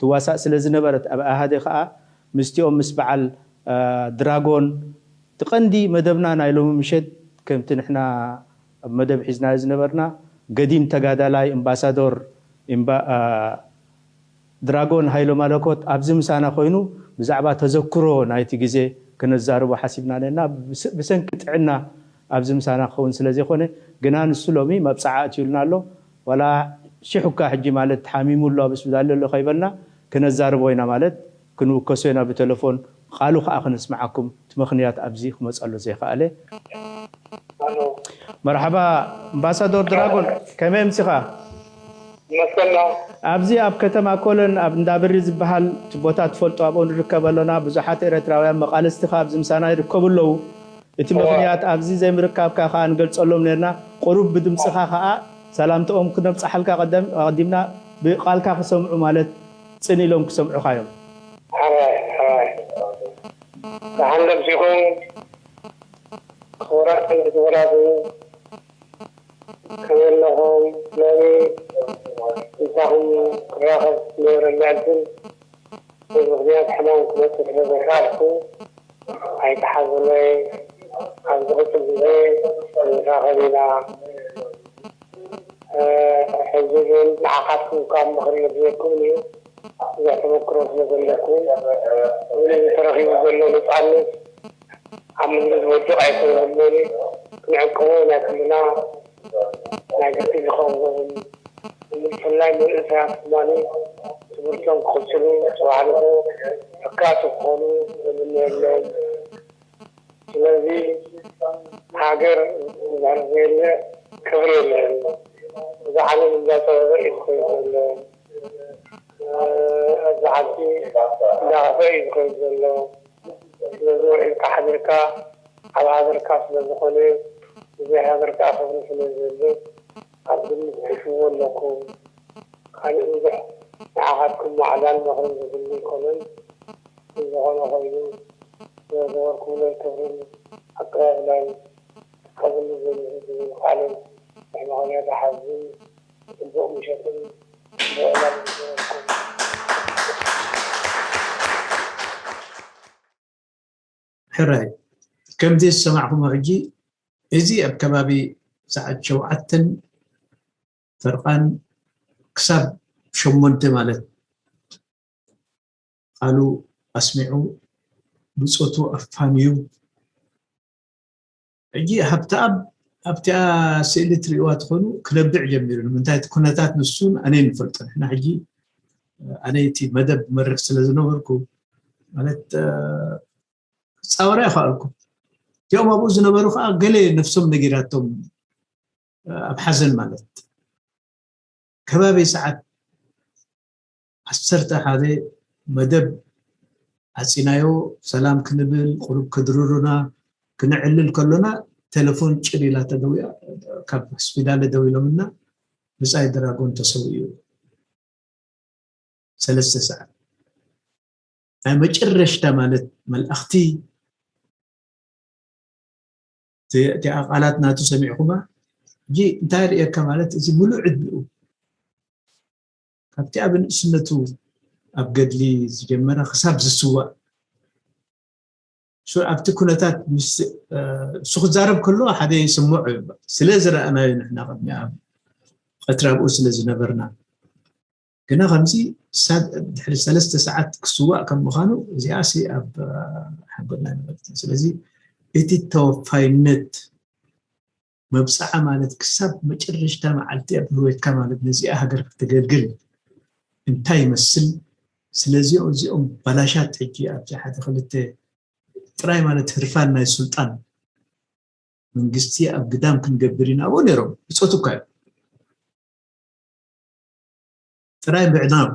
ትዋሳእ ስለ ዝነበረት ኣብ ኣሃደ ከዓ ምስቲኦም ምስ በዓል ድራጎን እቲ ቀንዲ መደብና ናይ ሎሚ ምሸት ከምቲ ንሕና ኣብ መደብ ሒዝናዮ ዝነበርና ገዲም ተጋዳላይ እምባሳዶር ድራጎን ሃይለማለኮት ኣብዚ ምሳና ኮይኑ ብዛዕባ ተዘክሮ ናይቲ ግዜ ክነዛርቦ ሓሲብና ነና ብሰንኪ ጥዕና ኣብዚ ምሳና ክኸውን ስለ ዘይኮነ ግና ንሱ ሎሚ መብፅዓ ኣትዩልና ኣሎ ዋላ ሽሕ እኳ ሕጂ ማለት ሓሚሙ ኣሎ ኣብ ስፒታል ኣሎ ከይበልና ክነዛርቦ ኢና ማለት ክንውከሶ ኢና ብተለፎን ቃሉ ከዓ ክነስምዓኩም እቲ ምኽንያት ኣብዚ ክመፀሉ ዘይከኣለ መርሓባ ኣምባሳዶር ድራጎን ከመይ ምሲኻ ይመስገና ኣብዚ ኣብ ከተማ ኮለን ኣብ እንዳብሪ ዝበሃል እቲ ቦታ ትፈልጦ ኣብኡ ንርከብ ኣሎና ብዙሓት ኤረትራውያን መቃልስቲ ከኣ ኣብዚ ምሳና ይርከቡ ኣለዉ እቲ ምኽንያት ኣብዚ ዘይምርካብካ ከኣ ንገልጸሎም ነርና ቁሩብ ብድምጽኻ ከኣ ሰላምትኦም ክነብጽሓልካ ኣቐዲምና ብቃልካ ክሰምዑ ማለት ጽን ኢሎም ክሰምዑኻ እዮም። ሕራይ ሕራይ ደሓን ደምሲኹም ክቡራት ወላዲ ከመይ ኣለኹም? ሎሚ ምሳኹም ክራኸብ ዝነበረኒ ዕድል ብምኽንያት ሕማም ክመጽእ ስለ ዘይከኣልኩ ኣይተሓዝኑለይ። ኣብ ዝቕጽል ግዜ ንራኸብ ኢና። ሕጂ ግን ንዓኻትኩም ካብ ምኽሪ የድልየኩም እዩ። ብዙሕ ተመክሮ ስለ ዘለኩም፣ እዚ ተረኺቡ ዘሎ ነፃነት ኣብ ምድሪ ዝወድቕ ኣይኮነን። ክንዕቅቦ ናይ ኩልና ናይ ግዲ ዝኸውን፣ ብፍላይ መንእሰያት ድማ ትምህርቶም ክቕፅሉ፣ ተባዕልኹ ተካእቱ ክኾኑ ንምነየሎም። ስለዚ ሃገር እንድሕር ዘየለ ክብሪ የለን። እዚ ዓለም እንዳፀበበ እዩ ዝኸይድ ዘሎ። እዚ ዓዲ እንዳኸፈ እዩ ዝኸይድ ዘሎ። ስለዚ ውዒልካ ሓዲርካ ኣብ ሃገርካ ስለ ዝኾነ፣ ብዘይ ሃገር ከዓ ክብሪ ስለ ዘየለ ኣብ ግምት ትእትዎ ኣለኩም። ካልእ ብዙሕ ንዓኻትኩም ማዕዳን ምኽርን ዝድሊ ኣይኮነን። ዝኾነ ኮይኑ፣ ስለ ዝገበርኩምለይ ክብርን ኣቀባብላን ከብሉ ዘልዩ ዝብል ቃልን ምሕመቐንያ ዝሓዝን ጽቡቕ ምሸትን ጽቡቕ ዕላልን ይግበረልኩም። ሕራይ፣ ከምዚ ዝሰማዕኹሞ ሕጂ፣ እዚ ኣብ ከባቢ ሰዓት ሸውዓተን ፈርቓን ክሳብ ሸሞንተ ማለት ቃሉ ኣስሚዑ ብጾቱ ኣፋንዩ። ሕጂ ሃብተኣብ ኣብቲኣ ስእሊ ትርእይዋ ትኾኑ ክነብዕ ጀሚሩ። ንምንታይ እቲ ኩነታት ንሱን ኣነይ ንፈልጦ። ንሕና ሕጂ ኣነ እቲ መደብ መርሕ ስለ ዝነበርኩ ማለት ክፃወራ ይኸኣልኩ። እቲኦም ኣብኡ ዝነበሩ ከዓ ገለ ነፍሶም ነጊራቶም ኣብ ሓዘን ማለት ከባቢ ሰዓት ዓሰርተ ሓደ መደብ ዓፂናዮ ሰላም ክንብል ቁሩብ ክድርሩና ክነዕልል ከሎና ቴሌፎን ጭር ኢላ ተደዊያ ካብ ስፒዳለ ደዊሎምና ብፃይ ድራጎን ተሰዊኡ ሰለስተ ሰዓት ናይ መጨረሽታ ማለት መልኣኽቲ እቲኣ ቃላት ናቱ ሰሚዕኹማ ሕጂ እንታይ ርእየካ ማለት እዚ ሙሉእ ዕድሚኡ ካብቲ ኣብ ንእስነቱ ኣብ ገድሊ ዝጀመረ ክሳብ ዝስዋእ ኣብቲ ኩነታት እሱ ክዛረብ ከሎ ሓደ ይስምዖ እዩ ስለ ዝረኣናዮ ንሕና ቅድሚ ኣብ ቀትሪ ኣብኡ ስለ ዝነበርና ግና ከምዚ ድሕሪ ሰለስተ ሰዓት ክስዋእ ከም ምዃኑ እዚኣ ሲ ኣብ ሓንጎልና ይነበረት ስለዚ እቲ ተወፋይነት መብፅዓ ማለት ክሳብ መጨረሽታ መዓልቲ ኣብ ህይወትካ ማለት ነዚኣ ሃገር ክተገልግል እንታይ ይመስል ስለዚኦ እዚኦም ባላሻት ሕጂ ኣብዚ ሓደ ክልተ ጥራይ ማለት ህርፋን ናይ ሱልጣን መንግስቲ ኣብ ግዳም ክንገብር ኢና ኣብኡ ነይሮም ብፆት እኳ እዮም ጥራይ ምዕናው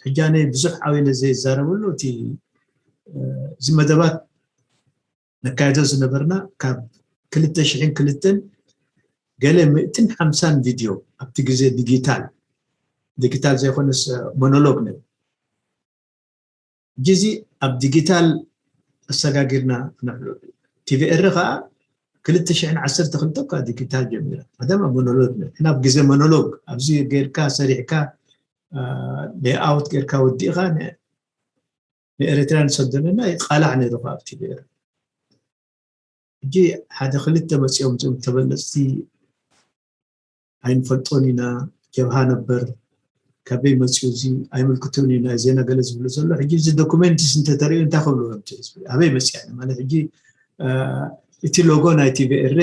ሕጂ ኣነ ብዙሕ ዓው ኢለ ዘይዛረበሉ እቲ እዚ መደባት ነካይዶ ዝነበርና ካብ ክልተ ሽሕን ክልተን ገለ ምእትን ሓምሳን ቪድዮ ኣብቲ ግዜ ዲጊታል ዲጊታል ዘይኮነስ ሞኖሎግ ነይሩ ሕጂ እዚ ኣብ ዲጊታል ኣሰጋጊርና ቲቪኤሪ ከዓ ክልተ ሽሕን ዓሰርተ ክልተ እኳ ዲጂታል ጀሚራ ቀደም ኣብ ሞኖሎግ ነር ናብ ግዜ ሞኖሎግ ኣብዚ ጌርካ ሰሪሕካ ሌይኣውት ጌርካ ወዲእካ ንኤርትራ ንሰደለና ይቃላዕ ነይሩ ኣብ ቲቪኤሪ ሕጂ ሓደ ክልተ መፂኦም እዞም ተበለፅቲ ኣይንፈልጦን ኢና ጀብሃ ነበር ካበይ መፅኡ እዚ ኣይምልክቶን እዩ ናይ ዜና ገለ ዝብሉ ዘሎ ሕጂ እዚ ዶኩሜንትስ እንተተሪኡ እንታይ ክብሉ ከምቲ ህዝቢ ኣበይ መፅያ ማለት ሕጂ እቲ ሎጎ ናይ ቲቪኤረ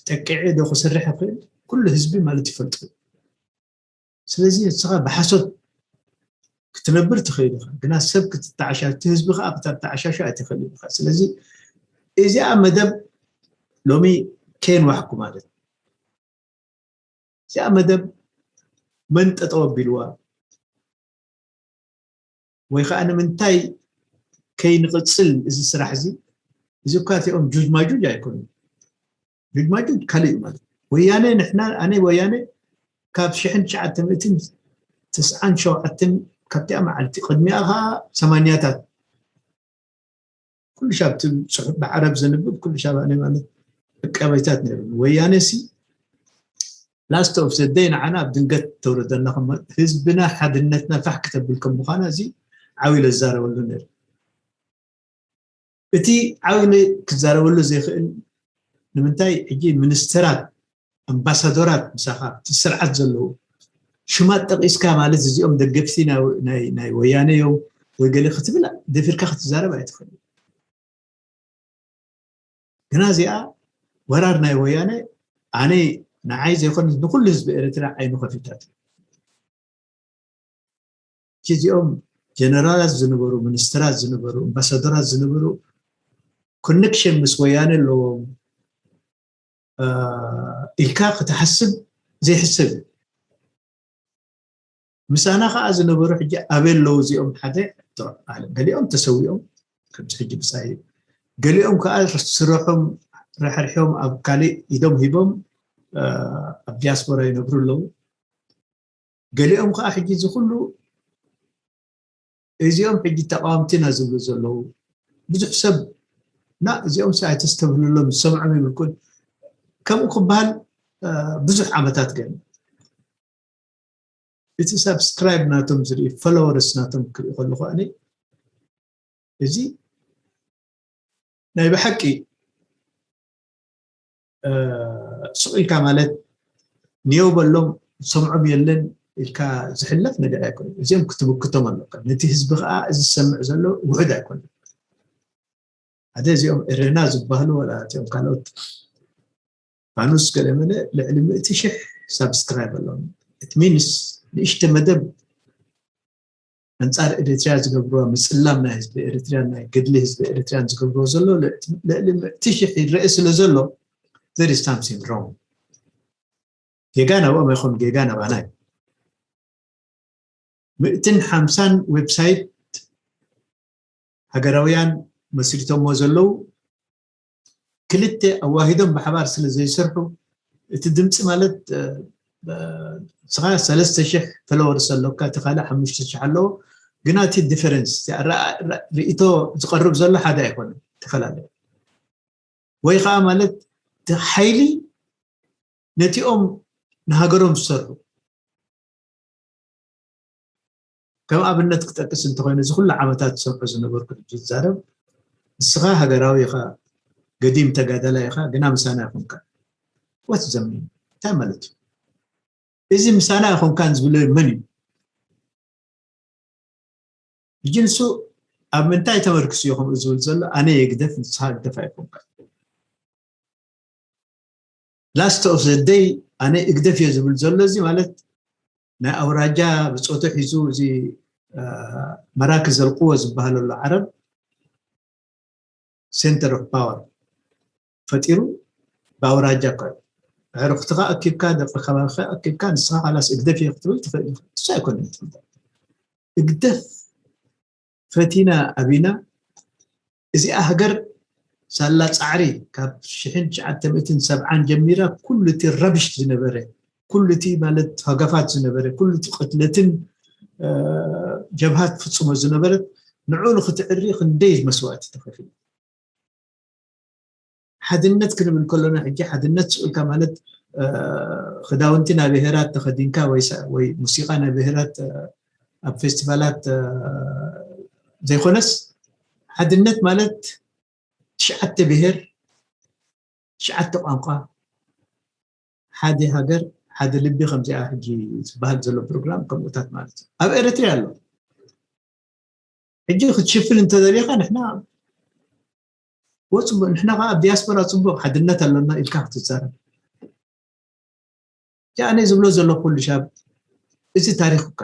ጠቂዐ ዶ ክሰርሕ ይኽእል ኩሉ ህዝቢ ማለት ይፈልጡ ስለዚ ንስኻ ብሓሶት ክትነብር ትኽእል ኢኻ ግና ሰብ ክትተዓሻ እቲ ህዝቢ ከዓ ክተተዓሻሹ ኣይትኽእል ኢኻ ስለዚ እዚኣ መደብ ሎሚ ከየንዋሕኩ ማለት እዚኣ መደብ መን ጠጠው ኣቢልዋ ወይ ከዓ ንምንታይ ከይንቕፅል እዚ ስራሕ እዚ እዚ እኳ እቲኦም ጁጅ ማጁጅ ኣይኮኑን ጁጅ ማጁጅ ካልእ እዩ ማለት ወያነ ንሕና ኣነ ወያነ ካብ ሽሕን ትሽዓተ ሚእትን ተስዓን ሸውዓተን ካብቲኣ መዓልቲ ቅድሚኣ ከዓ ሰማንያታት ኩሉ ሻብ እቲ ጽሑፍ ብዓረብ ዘንብብ ኩሉ ሻብ ኣነ ማለት ዕቃበይታት ነይሩ። ወያነ ሲ last of the day ንዓና ኣብ ድንገት ተውረደና። ከም ህዝብና ሓድነትና ፋሕ ክተብል ከም ምዃና እዚ ዓብዩ ለዛረበሉ ነይሩ። እቲ ዓብዩ ክዛረበሉ ዘይክእል ንምንታይ? ሕጂ ሚኒስተራት፣ ኣምባሳደራት ምሳኻ እቲ ስርዓት ዘለዉ ሽማት ጠቂስካ ማለት እዚኦም ደገፍቲ ናይ ወያነ እዮም ወይ ገለ ክትብል ደፊርካ ክትዛረብ ኣይትኽእል። ግና እዚኣ ወራር ናይ ወያነ ኣነ ንዓይ ዘይኮነ ንኩሉ ህዝቢ ኤርትራ ዓይኑ ከፊታት። እዚኦም ጀነራላት ዝነበሩ፣ ሚኒስተራት ዝነበሩ፣ ኣምባሳደራት ዝነበሩ ኮኔክሽን ምስ ወያነ ኣለዎም ኢልካ ክትሓስብ ዘይሕሰብ እዩ። ምሳና ከዓ ዝነበሩ ሕጂ ኣበይ ኣለዉ እዚኦም? ሓደ ገሊኦም ተሰዊኦም ከምዚ ሕጂ ብፃይ እዩ። ገሊኦም ከዓ ስረሖም ረሕርሖም ኣብ ካሊእ ኢዶም ሂቦም ኣብ ዲያስፖራ ይነብሩ ኣለዉ። ገሊኦም ከዓ ሕጂ እዚ ኩሉ እዚኦም ሕጂ ተቃወምቲ ኢና ዝብሉ ዘለዉ ብዙሕ ሰብ ና እዚኦም ሲ ኣይተስተብህልሎም ዝሰምዖም ይብልኩን ከምኡ ክበሃል ብዙሕ ዓመታት ገይሩ እቲ ሳብስክራይብ ናቶም ዝርኢ ፎሎወርስ ናቶም ክርኢ ከለኹ ኣነ እዚ ናይ ብሓቂ ስቕ ኢልካ ማለት ንየው በሎም ዝሰምዖም የለን ኢልካ ዝሕለፍ ነገር ኣይኮነ። እዚኦም ክትምክቶም ኣለካ። ነቲ ህዝቢ ከዓ እዚ ዝሰምዕ ዘሎ ውሕድ ኣይኮነ። ሓደ እዚኦም ኤረና ዝበሃሉ ወላ እቲኦም ካልኦት ፋኑስ ገለመለ ልዕሊ ምእቲ ሽሕ ሳብስክራይብ ኣለዎም። እቲ ሚንስ ንእሽተ መደብ ኣንጻር ኤሪትርያ ዝገብርዋ ምጽላም ናይ ህዝቢ ኤሪትርያን ናይ ገድሊ ህዝቢ ኤሪትርያን ዝገብርዎ ዘሎ ልዕሊ ምእቲ ሽሕ ይረአ ስለ ዘሎ there is something wrong። ጌጋ ናብኦም ኣይኮን ጌጋ ናባና እዩ። ምእትን ሓምሳን ዌብሳይት ሃገራውያን መስሪቶሞ ዘለዉ ክልተ ኣዋሂዶም ብሓባር ስለ ዘይሰርሑ እቲ ድምፂ ማለት ስኻ ሰለስተ ሽሕ ፈለወርስ ኣለካ እቲ ካልእ ሓሙሽተ ሽሕ ኣለዎ ግና እቲ ዲፈረንስ ርእቶ ዝቀርብ ዘሎ ሓደ ኣይኮነን ተፈላለዩ ወይ ከዓ ማለት ሓይሊ ነቲኦም ንሃገሮም ዝሰርሑ ከም ኣብነት ክጠቅስ እንተኮይነ እዚ ኩሉ ዓመታት ዝሰምዖ ዝነበርኩ ሕጂ ዝዛረብ ንስኻ ሃገራዊ ኢኻ ገዲም ተጋዳላይ ኢኻ ግና ምሳና ይኮንካ ወት ዘሚ እንታይ ማለት እዩ እዚ ምሳና ይኮንካን ዝብሎ መን እዩ ሕጂ ንሱ ኣብ ምንታይ ተመርክስ እዩ ከምኡ ዝብል ዘሎ ኣነ የግደፍ ንስኻ ግደፍ ኣይኮንካ last of the day ኣነ እግደፍ እየ ዝብል ዘሎ እዚ ማለት ናይ ኣውራጃ ብፆቱ ሒዙ እዚ መራክ ዘልቅዎ ዝበሃለሉ ዓረብ center of power ፈጢሩ ብኣውራጃ እኳ ኣዕሩኽትኻ ኣኪብካ ደቂ ከባቢኻ ኣኪብካ ንስኻ ካላስ እግደፍ እየ ክትብል ትኽእል ኢኻ እሱ ኣይኮነን እግደፍ ፈቲና ኣቢና እዚኣ ሃገር ሳላ ፃዕሪ ካብ ሽሕን ትሽዓተ ሚእትን ሰብዓን ጀሚራ ኩሉ እቲ ረብሽ ዝነበረ ኩሉ እቲ ማለት ሃገፋት ዝነበረ ኩሉ እቲ ቅትለትን ጀብሃት ፍፅሞ ዝነበረት ንዑ ንክትዕሪ ክንደይ መስዋእቲ ተኸፊሉ ሓድነት ክንብል ከሎና ሕጂ ሓድነት ስቕ ኢልካ ማለት ክዳውንቲ ናይ ብሄራት ተኸዲንካ ወይ ሙዚቃ ናይ ብሄራት ኣብ ፌስቲቫላት ዘይኮነስ ሓድነት ማለት ትሽዓተ ብሄር ትሽዓተ ቋንቋ ሓደ ሃገር ሓደ ልቢ ከምዚኣ ሕጂ ዝበሃል ዘሎ ፕሮግራም ከምኡታት ማለት እዩ ኣብ ኤረትርያ ኣሎ ሕጂ ክትሽፍን እንተደሊኻ ንሕና ወፅቡቅ ንሕና ከዓ ኣብ ዲያስፖራ ፅቡቅ ሓድነት ኣሎና ኢልካ ክትዛረብ ኣነ ዝብሎ ዘሎ ኩሉ ሻብ እዚ ታሪክ እካ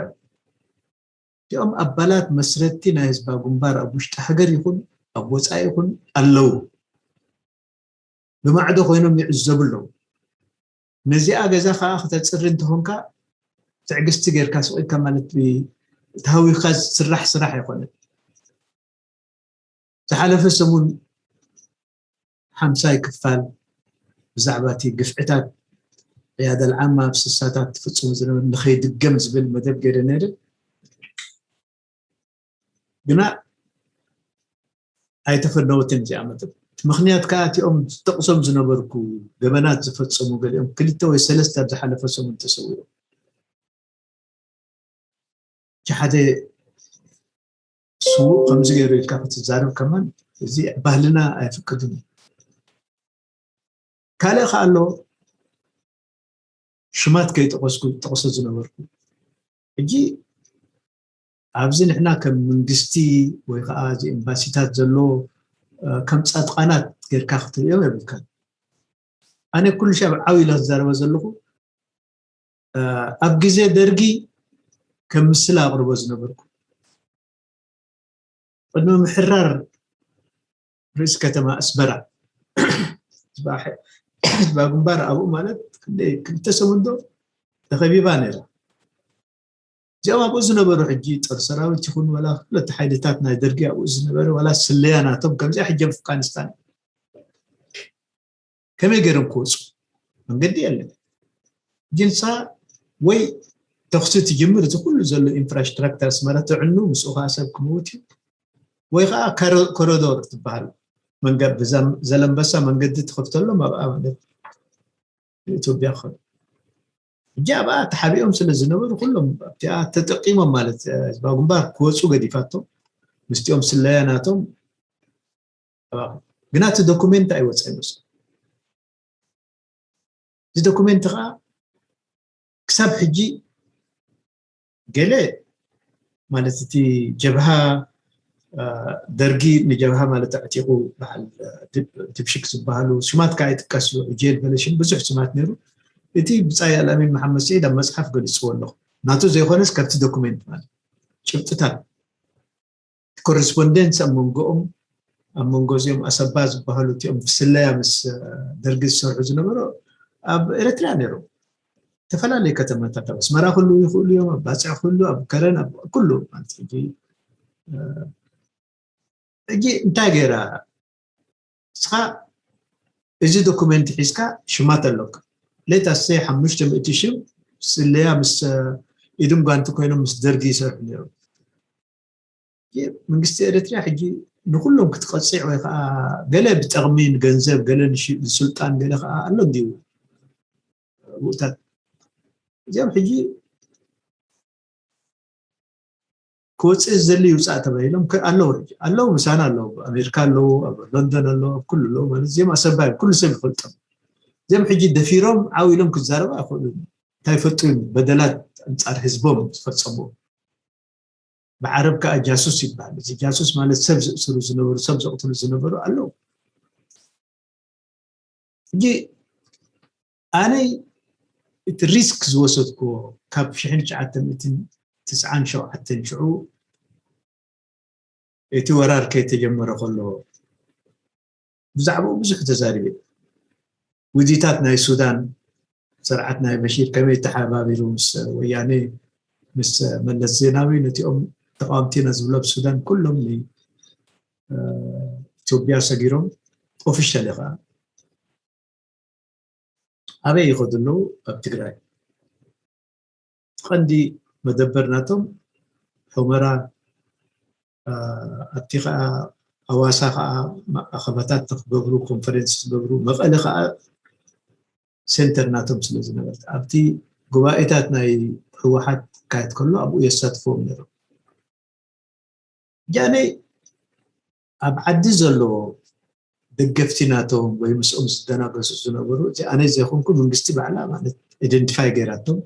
እዚኦም ኣባላት መስረቲ ናይ ህዝባ ግንባር ኣብ ውሽጢ ሃገር ይኹን ኣብ ወፃኢ ይኹን ኣለዉ ብማዕዶ ኮይኖም ይዕዘቡ ኣለዉ ነዚኣ ገዛ ከዓ ክተፅሪ እንተኾንካ ትዕግስቲ ጌርካ ስቕ ኢልካ ማለት ተሃዊኽካ ዝስራሕ ስራሕ ኣይኮነን ዝሓለፈ ሰሙን ሓምሳይ ክፋል ብዛዕባ እቲ ግፍዕታት ዕያደል ዓማ ኣብ ስሳታት ትፍፅሙ ዝነበረ ንኸይድገም ዝብል መደብ ገይረ ነይረ ግና ኣይተፈነወትን እዚኣ መደብ። እቲ ምኽንያት ከዓ እቲኦም ዝጠቕሶም ዝነበርኩ ገበናት ዝፈጸሙ ገሊኦም ክልተ ወይ ሰለስተ ኣብ ዝሓለፈ ሰሙን ተሰዊኦም። እቲ ሓደ ስዉእ ከምዚ ገይሩ ኢልካ ክትዛረብ ከማን እዚ ባህልና ኣይፍቅድን እዩ። ካልእ ከዓ ኣሎ፣ ሽማት ከይጠቐስኩ ዝጠቕሶ ዝነበርኩ። ሕጂ ኣብዚ ንሕና ከም መንግስቲ ወይ ከዓ እዚ ኤምባሲታት ዘሎ ከም ፃድቃናት ጌርካ ክትርእዮም የብልካን። ኣነ ኩሉ ሻብ ዓው ኢለ ክዛረበ ዘለኹ ኣብ ግዜ ደርጊ ከም ምስላ ኣቕርቦ ዝነበርኩ ቅድሚ ምሕራር ርእሲ ከተማ ኣስመራ ህዝባ ግንባር ኣብኡ ማለት ክንደይ ክልተ ሰሙን ዶ ተኸቢባ ነይራ። እዚኦም ኣብኡ ዝነበሩ ሕጂ ጦር ሰራዊት ይኹን ዋላ ክልተ ሓይልታት ናይ ደርጊ ኣብኡ ዝነበረ ዋላ ስለያ ናቶም ከምዚኣ ሕጂ ኣብ ኣፍጋኒስታን ከመይ ገይሮም ክወፁ? መንገዲ የለን። ጅንሳ ወይ ተኽሲ ትጅምር፣ እቲ ኩሉ ዘሎ ኢንፍራስትራክተር ኣስመራ ትዕኑ፣ ምስኡ ከዓ ሰብ ክመውት እዩ። ወይ ከዓ ኮሪዶር ትበሃል ዘለንበሳ መንገዲ ትኸፍተሎም ኣብኣ ማለት ንኢትዮጵያ ክኸዱ። ሕጂ ኣብኣ ተሓቢኦም ስለ ዝነበሩ ኩሎም ኣብቲኣ ተጠቂሞም ማለት ህዝባዊ ግንባር ክወፁ ገዲፋቶም ምስቲኦም ስለያ ናቶም ግና እቲ ዶኩሜንት ኣይወፀ ይመስሉ። እዚ ዶኩሜንት ከዓ ክሳብ ሕጂ ገለ ማለት እቲ ጀብሃ ደርጊ ንጀብሃ ማለት ኣዕጢቑ በዓል ድብሽክ ዝበሃሉ ሽማት ከዓ ይጥቀስ እዩ። ኡጄል በለሽን ብዙሕ ሽማት ነይሩ። እቲ ብፃይ ኣልኣሚን መሓመድ ስዒድ ኣብ መፅሓፍ ገሊፅዎ ኣለኹ። ናቱ ዘይኮነስ ካብቲ ዶኩሜንት ማለት ጭብጥታት ኮረስፖንደንስ ኣብ መንጎኦም ኣብ መንጎ እዚኦም ኣሰባ ዝበሃሉ እቲኦም ብስለያ ምስ ደርጊ ዝሰርሑ ዝነበሩ ኣብ ኤርትራ ነይሮም። ዝተፈላለዩ ከተማታት ኣብ ኣስመራ ክህልዉ ይኽእሉ እዮም፣ ኣብ ባፅዕ ክህልዉ፣ ኣብ ከረን፣ ኣብ ኩሉ ማለት ሕጂ ሕጂ እንታይ ገይራ እስኻ እዚ ዶኩሜንት ሒዝካ ሽማት ኣለካ። ሌት ኣሰይ ሓሙሽተ ሚእቲ ሽም ስለያ ምስ ኢድን ጓንቲ ኮይኖም ምስ ደርጊ ይሰርሑ ነይሮም። መንግስቲ ኤርትራ ሕጂ ንኩሎም ክትቐፅዕ ወይ ከዓ ገለ ብጠቕሚ ንገንዘብ ገለ ንስልጣን ገለ ከዓ ኣሎ እንዲሁ ውእታት እዚኦም ሕጂ ክወፅእ ዝደሊ ይውፃእ ተባሂሎም ኣለዉ ኣለዉ ምሳና ኣለዉ ኣሜሪካ ኣለዉ ኣብ ሎንደን ኣለዉ ኣብ ኩሉ ኣለዉ ማለት እዚኦም ኣሰባይ ኩሉ ሰብ ይፈልጦም እዚኦም ሕጂ ደፊሮም ዓው ኢሎም ክዛረቡ ኣይኽእሉ እንታይ ፈጡ በደላት ኣንፃር ህዝቦም ዝፈፀሙ ብዓረብ ከዓ ጃሱስ ይበሃል እዚ ጃሱስ ማለት ሰብ ዝእስሩ ዝነበሩ ሰብ ዘቕትሉ ዝነበሩ ኣለዉ ሕጂ ኣነይ እቲ ሪስክ ዝወሰድክዎ ካብ ሽሕን ትሽዓተ ሚእትን ትስዓን ሸውዓተን ሽዑ እቲ ወራር ከይተጀመረ ከሎ ብዛዕባኡ ብዙሕ ተዛሪበ ውዲታት ናይ ሱዳን ስርዓት ናይ በሺር ከመይ ተሓባቢሩ ምስ ወያኔ ምስ መለስ ዜናዊ ነቲኦም ተቃወምቲና ዝብሎ ኣብ ሱዳን ኩሎም ኢትዮጵያ ሰጊሮም ኦፊሻል ከዓ ኣበይ ይኸዱ ኣለዉ ኣብ ትግራይ ቀንዲ መደበር ናቶም ሑመራ ኣብቲ ከዓ ኣዋሳ ከዓ ኣኸባታት ክገብሩ ኮንፈረንስ ክገብሩ መቐለ ከዓ ሴንተር ናቶም ስለ ዝነበረት ኣብቲ ጉባኤታት ናይ ህወሓት ክካየድ ከሎ ኣብኡ የሳትፍዎም ነይሮም ጃነይ ኣብ ዓዲ ዘለዎ ደገፍቲ ናቶም ወይ ምስኦም ዝደናገሱ ዝነበሩ እቲ ኣነ ዘይኮንኩ መንግስቲ ባዕላ ማለት ኢደንቲፋይ ገይራቶም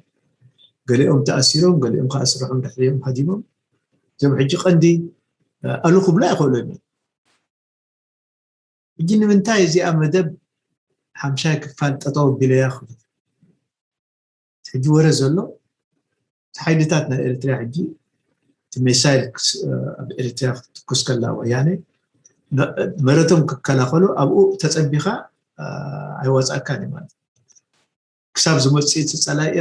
ገሊኦም ተኣሲሮም ገሊኦም ከዓ ስርሖም ድሕሪኦም ሃዲሞም እዞም ሕጂ ቀንዲ ኣሉ ክብሉ ኣይኽእሉ እዮም ሕጂ ንምንታይ እዚኣ መደብ ሓምሻይ ክፋል ጠጠው ኣቢለያ ክብል ሕጂ ወረ ዘሎ እቲ ሓይልታት ናይ ኤርትራ ሕጂ እቲ ሚሳይል ኣብ ኤርትራ ክትኩስ ከላ ወያነ መረቶም ክከላኸሉ ኣብኡ ተፀቢኻ ኣይወፃእካን እዩ ማለት ክሳብ ዝመፅእ እቲ ፀላኢ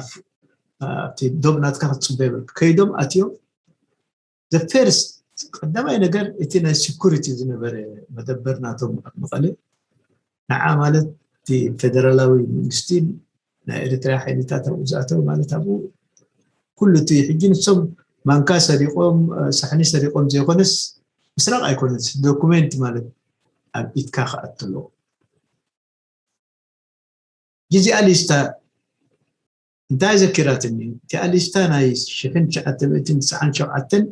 ኣብቲ ዶብ ናትካ ክትፅበ ይብል ከይዶም ኣትዮም the first ቀዳማይ ነገር እቲ ናይ security ዝነበረ መደበር ናቶም ኣብ መቐለ ንዓ ማለት እቲ ፌደራላዊ መንግስቲ ናይ ኤርትራ ሓይልታት ኣብኡ ዝኣተው ማለት ኣብኡ ኩሉ እቲ ሕጂ ንሶም ማንካ ሰሪቆም ሳሕኒ ሰሪቆም ዘይኮነስ ምስራቕ ኣይኮነን፣ ዶኩሜንት ማለት ኣብ ኢድካ ክኣቱ ኣለዎ። እዚኣ ሊስታ እንታይ ዘኪራትኒ? እቲኣ ሊስታ ናይ ሽሕን ትሽዓተ ሚእትን ትስዓን ሸውዓተን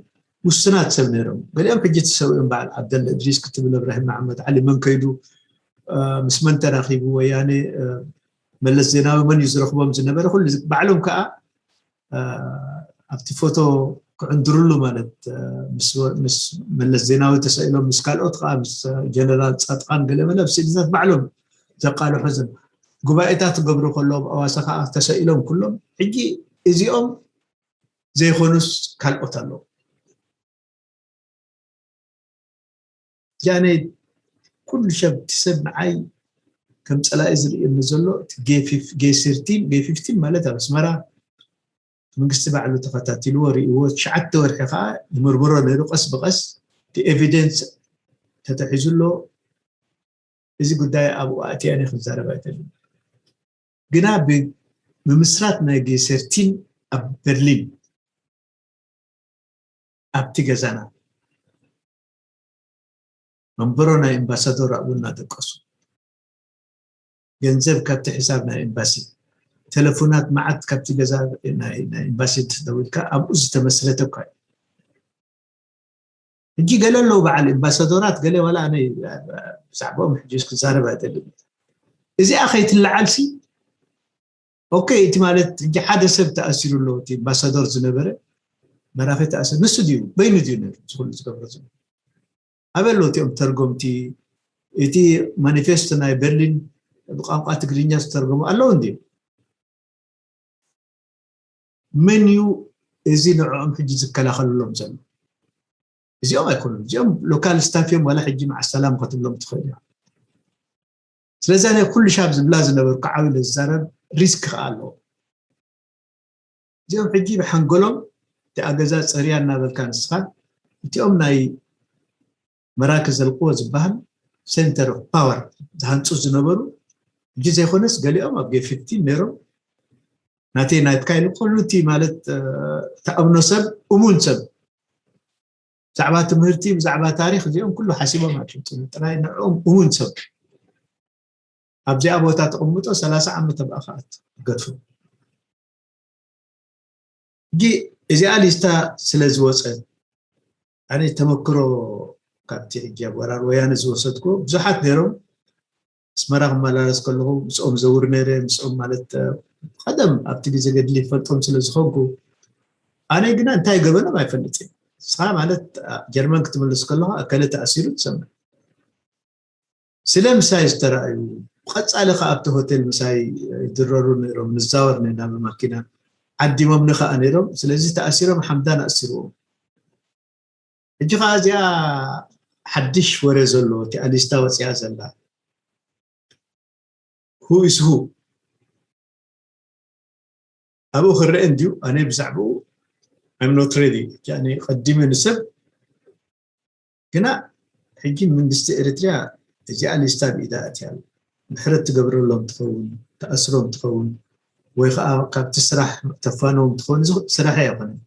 ውሱናት ሰብ ነይሮም። ገሊኦም ሕጂ ተሰዊኦም፣ በዓል ዓብደላ እድሪስ ክትብል፣ እብራሂም መሓመድ ዓሊ መን ከይዱ፣ እ፣ ምስ መን ተራኺቡ፣ ወያኔ፣ እ፣ መለስ ዜናዊ መን እዩ ዝረኽቦም ዝነበረ፣ ኩሉ እዚ ባዕሎም ከኣ፣ እ፣ ኣብቲ ፎቶ ክዕንድርሉ ማለት፣ እ፣ ምስ ወ-፣ ምስ መለስ ዜናዊ ተሰኢሎም፣ ምስ ካልኦት ከኣ፣ ምስ ጀነራል ጻድቃን ገለ መለ ኣብ ስእልታት ባዕሎም ዘቃልሑ ዝን-፣ ጉባኤታት ክገብሩ ከለዉ ኣብ ኣዋሳ ከኣ ተሰኢሎም ኩሎም። ሕጂ እዚኦም ዘይኮኑስ ካልኦት ኣለዉ። ጃነይ ኩሉ ሰብ፣ እቲ ሰብ ንዓይ ከም ጸላኢ ዝርእየኒ ዘሎ እቲ ጌ ፊፍ-፣ ጌ ሰርቲን፣ ጌ ፊፍቲን ማለት ኣብ ኣስመራ መንግስቲ ባዕሉ ተኸታቲልዎ፣ ርእይዎ፣ ትሽዓተ ወርሒ ከኣ ይምርምሮ ነይሩ። ቀስ ብቐስ እቲ ኤቪደንስ ተተሒዙ ኣሎ። እዚ ጉዳይ ኣብኡ ኣእትየ ኣነ ክዛረብ ኣይደልን። ግና ብምምስራት ናይ ጌ ሰርቲን ኣብ በርሊን ኣብቲ ገዛና መንበሮ ናይ ኤምባሳዶር ኣብኡ እናደቀሱ፣ ገንዘብ ካብቲ ሕሳብ ናይ ኤምባሲ፣ ቴሌፎናት መዓት ካብቲ ገዛ ናይ፣ ናይ ኤምባሲ ተደዊልካ ኣብኡ ዝተመስረተ እኳ እዩ። ሕጂ ገለ ኣለዉ በዓል ኤምባሳዶራት፣ ገለ ዋላ ኣነ ብዛዕባኦም ሕጂ ክዛረብ ኣይደልን። እዚኣ ከይትለዓልሲ፣ ኦኬ፣ እቲ ማለት ሕጂ ሓደ ሰብ ተኣሲሩ ኣሎ፣ እቲ ኤምባሳዶር ዝነበረ መራኺ ተኣሲሩ። ንሱ ድዩ? በይኑ ድዩ ነይሩ እዚ ኩሉ ዝገብሮ ዘሎ? ኣበይ ኣለዉ እቲኦም ተርጎምቲ? እቲ ማኒፌስቶ ናይ በርሊን ብቋንቋ ትግርኛ ዝተርጎሙ ኣለዉ እንድዩ? መን እዩ እዚ ንዕኦም ሕጂ ዝከላኸለሎም ዘሎ? እዚኦም ኣይኮኑን። እዚኦም ሎካል ስታፍ እዮም፣ ዋላ ሕጂ መዓ ሰላም ክትብሎም ትኽእል እዮም። ስለዚ ኣነ ኩሉ ሻብ ዝብላ ዝነበርኩ ዓው ኢለ ዝዛረብ ሪስክ ከኣ ኣለዎ። እዚኦም ሕጂ ብሓንጎሎም እቲኣ ገዛ ጸርያ እናበልካ ንስኻ፣ እቲኦም ናይ መራከ ዘልቅዎ ዝበሃል ሴንተር ኦፍ ፓወር ዝሃንጹ ዝነበሩ፣ ሕጂ ዘይኮነስ ገሊኦም ኣብ ጌ ፊፍቲን ነይሮም። ናተይ ናትካ ኢሉ ኩሉ እቲ ማለት፣ እ፣ ተኣምኖ ሰብ፣ እሙን ሰብ፣ ብዛዕባ ትምህርቲ፣ ብዛዕባ ታሪኽ፣ እዚኦም ኩሉ ሓሲቦም ኣይፈልጡን። ጥራይ ንዕኦም እሙን ሰብ ኣብዚኣ ቦታ ተቐምጦ ሰላሳ ዓመት ኣብኣ ከኣት ገድፎም። ሕጂ እዚኣ ሊስታ ስለ ዝወጸት፣ ኣነ ተመክሮ ካብቲ ሕጂ ኣብ ወራር ወያነ ዝወሰድኩ፣ ብዙሓት ነይሮም። ኣስመራ ክመላለስ ከለኹ ምስኦም ዘውር ነይረ፣ ምስኦም ማለት፣ እ፣ ቀደም ኣብቲ ግዜ ገድሊ ይፈልጦም ስለ ዝኾንኩ፣ ኣነ ግና እንታይ ገበኖም ኣይፈልጥን። ንስኻ ማለት፣ እ፣ ጀርመን ክትምልስ ከለኻ እከለ ተኣሲሩ ትሰምዕ። ስለ ምሳይ ዝተራእዩ፣ ብቐጻሊ ከኣ ኣብቲ ሆቴል ምሳይ ይድረሩ ነይሮም፣ ንዛወር ነና ብማኪና። ዓዲሞምኒ ከኣ ነይሮም፣ ስለዚ ተኣሲሮም ሓምዳን ኣእሲርዎም። ሕጂ ከኣ እዚኣ ሓድሽ ወረ ዘሎ፣ እቲኣ ሊስታ ወጺኣ ዘላ። Who is who? ኣብኡ ክረአ እንድዩ፣ ኣነ ብዛዕባኡ I'm not ready። ያኔ ቀዲመ ንሰብ፣ ግና ሕጂ መንግስቲ ኤርትርያ እዚኣ ሊስታ ብኢዳ ኣትያ ኣላ። ምሕረት ትገብረሎም ትኸውን፣ ተኣስሮም ትኸውን፣ ወይ ኸዓ ካብቲ ስራሕ ተፋንዎም ትኸውን፣ እዚ ስራሕ ኣይኮነን።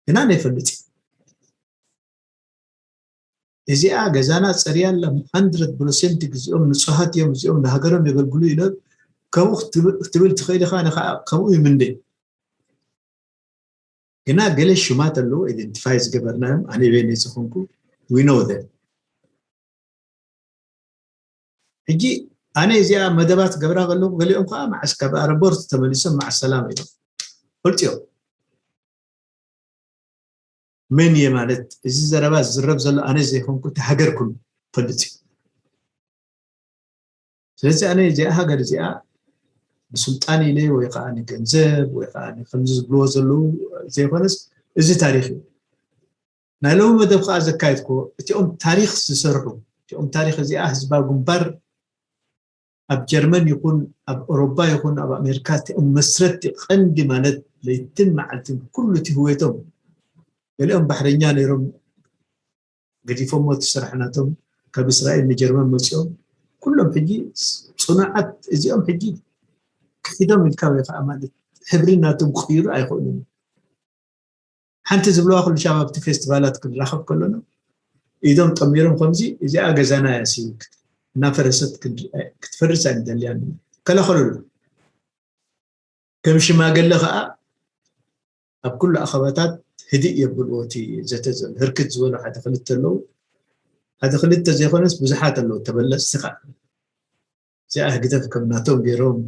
ግና ነይፈልጥ እዩ። እዚኣ ገዛና ጸርያ ኣላ፣ ሃንድረድ ፐርሰንት እዚኦም ንጹሃት እዮም፣ እዚኦም ንሃገሮም የገልግሉ ኢለ ከምኡ ክትብል፣ ክትብል ትኽእል ኢኻ፣ ኣነ ኸዓ ከምኡ ይምንደ። ግና ገለ ሽማት ኣለዉ፣ ኢደንቲፋይ ዝገበርናዮም፣ ኣነ በይነይ ዝኾንኩ፣ we know them። ሕጂ ኣነ እዚኣ መደባት ገብራ ከለዉ፣ ገሊኦም ከኣ መዓስ ካብ ኣረቦርት ተመሊሶም መዓስ ሰላም ኢሎም። ፈልጡ እዮም። መን እየ ማለት፣ እዚ ዘረባ ዝዝረብ ዘሎ ኣነ ዘይኮንኩ፣ እቲ ሃገር ኩሉ ፈልጥ እዩ። ስለዚ ኣነ እዚኣ ሃገር እዚኣ ንስልጣን ኢለ ወይ ከዓ ንገንዘብ ወይ ከዓ ከምዚ ዝብልዎ ዘለዉ ዘይኮነስ፣ እዚ ታሪኽ እዩ። ናይ ሎሚ መደብ ከዓ ዘካየድክዎ፣ እቲኦም ታሪኽ ዝሰርሑ፣ እቲኦም ታሪኽ እዚኣ ህዝባዊ ግንባር ኣብ ጀርመን ይኹን ኣብ ኣውሮፓ ይኹን ኣብ ኣሜሪካ፣ እቲኦም መስረትቲ ቀንዲ ማለት ለይትን መዓልትን ኩሉ እቲ ህወቶም፣ ገሊኦም ባሕረኛ ነይሮም፣ ገዲፎሞ እቲ ስራሕ ናቶም፣ ካብ እስራኤል ንጀርመን መፂኦም፣ ኩሎም ሕጂ ፅኑዓት፣ እዚኦም ሕጂ ክሒዶም ኢልካ ወይ ከዓ ማለት ሕብሪ ናቶም ክቕይሩ ኣይኽእሉን። ሓንቲ ዝብለዋ ኩሉ ሻብ ኣብቲ ፌስቲቫላት ክንራኸብ ከለና፣ ኢዶም ጠሚሮም ከምዚ እዚኣ ገዛና እያ ሲ እናፈረሰት ክትፈርስ ኣይንደልያን ከለኸሉሉ። ከም ሽማግለ ከዓ ኣብ ኩሉ ኣኸባታት ህድእ የብልዎ እቲ ዘተ ዘሎ። ህርክት ዝበሉ ሓደ ክልተ ኣለዉ። ሓደ ክልተ ዘይኮነስ ብዙሓት ኣለዉ ተበለፅቲ ከዓ። እዚኣ ህግደፍ ከም ናቶም ገይሮም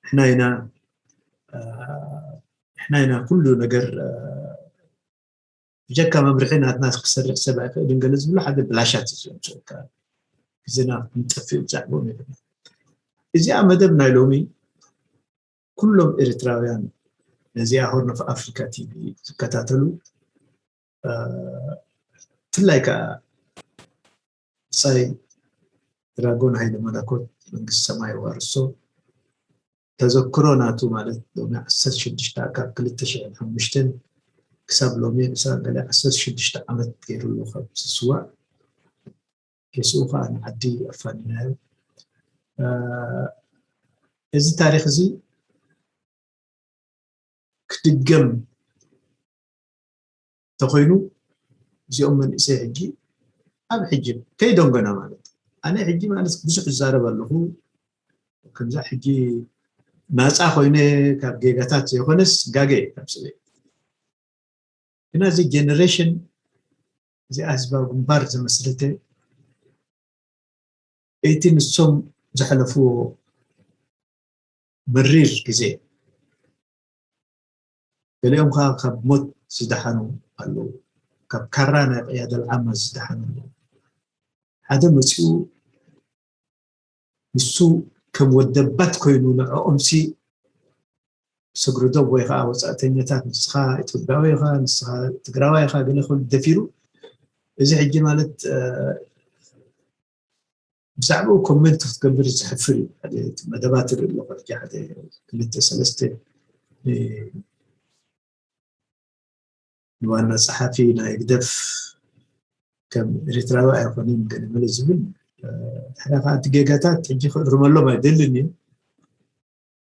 ንሕና ኢና ንሕና ኢና ኩሉ ነገር ብጀካ መምርሒ ናትና ክሰርሕ ሰብ ኣይክእልን ገለ ዝብሉ ሓደ ብላሻት እዮም ዝወካ ግዜና ክንጠፍእ ብዛዕባኦም የብልና። እዚኣ መደብ ናይ ሎሚ ኩሎም ኤርትራውያን ነዚኣ ሆርን ኦፍ ኣፍሪካ ቲቪ ዝከታተሉ ብፍላይ ከዓ ብጻይ ድራጎን ሃይለ መለኮት መንግስቲ ሰማይ ዋርሶ ተዘክሮ ናቱ ማለት ሎሚ ዓሰርተ ሽዱሽተ ካብ ክልተ ሽሕን ሓሙሽተን ክሳብ ሎሚ ምሳ ገለ ዓሰርተ ሽዱሽተ ዓመት ገይሩ ኣሎ ካብ ዝስዋዕ ኬስኡ ከዓ ንዓዲ ኣፋኒናዮ። እዚ ታሪክ እዚ ክድገም ተኮይኑ እዚኦም መንእሰይ ሕጂ ኣብ ሕጂ ከይዶም ገና ማለት ኣነ ሕጂ ማለት ብዙሕ ዝዛረብ ኣለኹ። ከምዛ ሕጂ ናፃ ኮይነ ካብ ጌጋታት ዘይኮነስ ጋገ ካብ ስለ ግና እዚ ጀነሬሽን እዚኣ ህዝባዊ ግንባር ዝመስረተ እቲ ንሶም ዘሕለፍዎ መሪር ግዜ ገሊኦም ከዓ ካብ ሞት ዝደሓኑ ኣለዉ። ካብ ካራ ናይ ቅያደል ዓማ ዝደሓኑ ኣለዉ። ሓደ መፂኡ ንሱ ከም ወደባት ኮይኑ ንዕኦምሲ ስግርዶብ ወይ ከዓ ወፃእተኛታት ንስኻ ኢትዮጵያዊ ኢኻ ንስኻ ትግራዋይ ኢኻ ገለ ክብል ደፊሩ እዚ ሕጂ ማለት ብዛዕባኡ ኮመንት ክትገብር ዘሕፍር እዩ። መደባት ርኢ ኣለኹ ሕጂ ሓደ ክልተ ሰለስተ ንዋና ፀሓፊ ናይ ህግደፍ ከም ኤርትራዊ ኣይኮነን ገለ መለ ዝብል ሓደ ከዓ እቲ ጌጋታት ሕጂ ክእርመሎም ኣይደልን እዩ።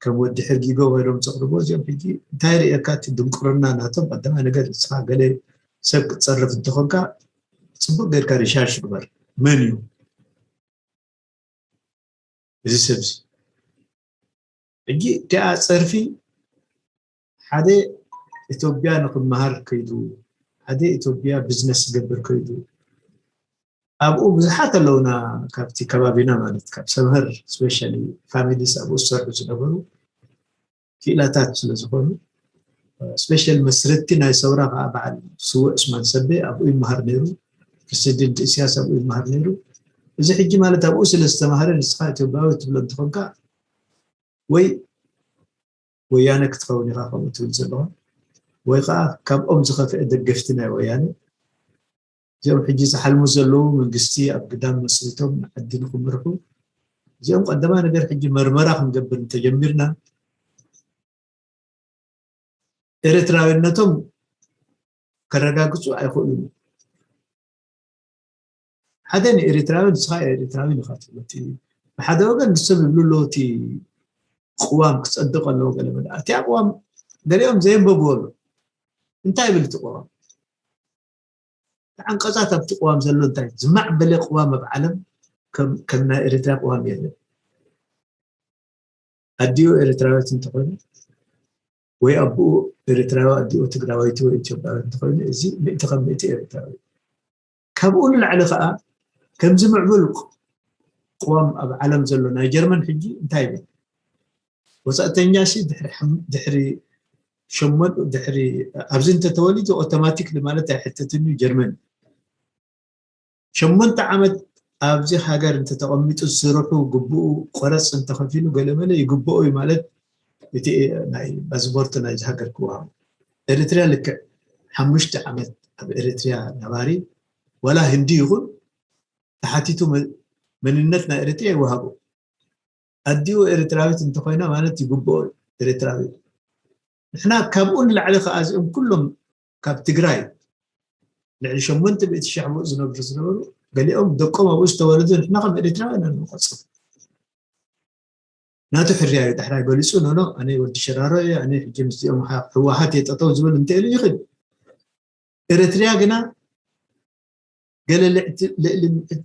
ከም ወዲ ሕርጊጎ ወይሎም ዘቕርቦ እዚኦም ሕጂ እንታይ ርእየካ እቲ ድንቁርና ናቶም ቀዳማይ ነገር ንስኻ ገለ ሰብ ክትፀርፍ እንተኾንካ ፅቡቅ ጌርካ ሪሻርሽ ግበር መን እዩ እዚ ሰብ እዚ ሕጂ እቲኣ ፀርፊ ሓደ ኢትዮጵያ ንክመሃር ከይዱ ሓደ ኢትዮጵያ ቢዝነስ ዝገብር ከይዱ ኣብኡ ብዙሓት ኣለውና ካብቲ ከባቢና ማለት ካብ ሰምሀር ስፔሻሊ ፋሚሊስ ኣብኡ ዝሰርሑ ዝነበሩ ክኢላታት ስለ ዝኾኑ ስፔሻል መስረቲ ናይ ሰውራ ከዓ በዓል ስውእ ዑስማን ሰቤ ኣብኡ ይመሃር ነይሩ። ፕሬሲደንት እስያስ ኣብኡ ይመሃር ነይሩ። እዚ ሕጂ ማለት ኣብኡ ስለ ዝተማሃረ ንስኻ ኢትዮጵያዊ ትብሎ እንትኾንካ ወይ ወያነ ክትኸውን ኢኻ ከምኡ ትብል ዘለኹ ወይ ከዓ ካብኦም ዝኸፍአ ደገፍቲ ናይ ወያነ እዚኦም ሕጂ ዝሓልሙ ዘለዉ መንግስቲ ኣብ ግዳም መስሪቶም ንዓዲ ንክምርሑ እዚኦም ቀደማ ነገር ሕጂ መርመራ ክንገብር እንተጀሚርና ኤርትራዊነቶም ከረጋግፁ ኣይኽእሉን። ሓደ ንኤርትራዊ ንስኻ ኤርትራዊ ንኻ ትብሎ እቲ ብሓደ ወገን ንሶም ይብሉ ኣለዉ እቲ ቅዋም ክፀድቕ ኣለዎ ገለ መለ እቲ ኣቅዋም ገሊኦም ዘየንበብዎ ኣሎ እንታይ ይብል እቲ ቅዋም ተዓንቀፃት ኣብቲ ቅዋም ዘሎ እንታይ ዝማዕበለ ቅዋም ኣብ ዓለም ከም ናይ ኤርትራ ቅዋም የለን። ኣዲኡ ኤርትራዊት እንተኾይኑ ወይ ኣቦኡ ኤርትራዊ ኣዲኡ ትግራወይቲ ወይ ኢትዮጵያዊ እንተኾይኑ እዚ ምእቲ ካብ ምእቲ ኤርትራዊ ካብኡ ንላዕሊ ከዓ ከምዚ ምዕቡል ቅዋም ኣብ ዓለም ዘሎ ናይ ጀርመን ሕጂ እንታይ ይብል ወፃእተኛ ሲ ድሕሪ ድሕሪ ሸሞን ድሕሪ ኣብዚ እንተተወሊዱ ኦቶማቲክ ማለት ኣይሕተትን እዩ ጀርመን ሸሞንተ ዓመት ኣብዚ ሃገር እንተተቐሚጡ ስርሑ ግቡኡ ቆረፅ እንተኸፊሉ ገለመለ ይግብኦ እዩ ማለት እቲ ናይ ፓስፖርት ናይዚ ሃገር ክወሃቡ ኤርትርያ ልክዕ ሓሙሽተ ዓመት ኣብ ኤርትርያ ነባሪ ዋላ ህንዲ ይኹን ተሓቲቱ መንነት ናይ ኤርትርያ ይወሃቡ ኣዲኡ ኤርትራዊት እንተኮይና ማለት ይግብኦ ኤርትራዊ ንሕና ካብኡ ንላዕሊ ከዓ እዚኦም ኩሎም ካብ ትግራይ ልዕሊ ሸሞንተ ሚእቲ ሺሕ ኣብኡ ዝነብሩ ዝነበሩ ገሊኦም ደቆም ኣብኡ ዝተወለዱ ንሕና ከም ኤርትራውያን ንቆፅር ናቱ ሕርያ እዩ ዳሕራይ ገሊፁ ኖኖ ኣነ ወዲ ሸራሮ እየ ኣነ ሕጂ ምስዚኦም ህወሓት እየ ጠጠው ዝብል እንተኢሉ ይኽእል ኤርትርያ ግና ገለ ልዕቲ- ልዕሊ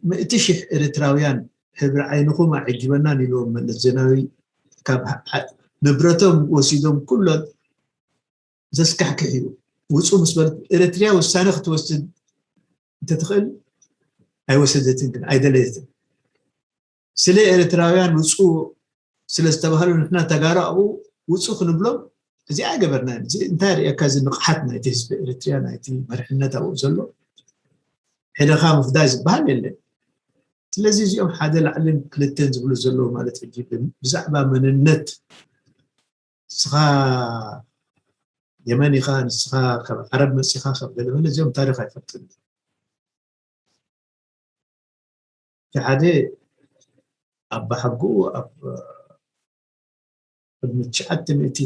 ምእቲ ሽሕ ኤርትራውያን ሕብሪ ዓይንኹም ኣዕጅበናን ኢልዎም መለስ ዜናዊ ካብ ዓ- ንብረቶም ወሲዶም ኩሎ ዘስካሕክሕ እዩ። ውፁ ምስ በለት ኤርትርያ ውሳነ ክትወስድ እንተትኽእል ኣይወሰደትን፣ ግን ኣይደለየትን። ስለ ኤርትራውያን ውፁ ስለ ዝተባህሉ ንሕና ተጋሩ ኣብኡ ውፁ ክንብሎም እዚ ኣይገበርናን። እዚ እንታይ ርእየካ? እዚ ንቕሓት ናይቲ ህዝቢ ኤርትርያ ናይቲ መርሕነት ኣብኡ ዘሎ ሕደኻ ምፍዳይ ዝበሃል የለን። ስለዚ እዚኦም ሓደ ላዕልን ክልተን ዝብሉ ዘለዉ ማለት ሕጂ ብዛዕባ መንነት ንስኻ የመን ኢኻ፣ ንስኻ ካብ ዓረብ መፂኻ ካብ ገለመለ እዚኦም ታሪኽ ኣይፈልጡን። እቲ ሓደ ኣባሓጎኡ ኣብ ቅድሚ ትሽዓተ ሚእቲ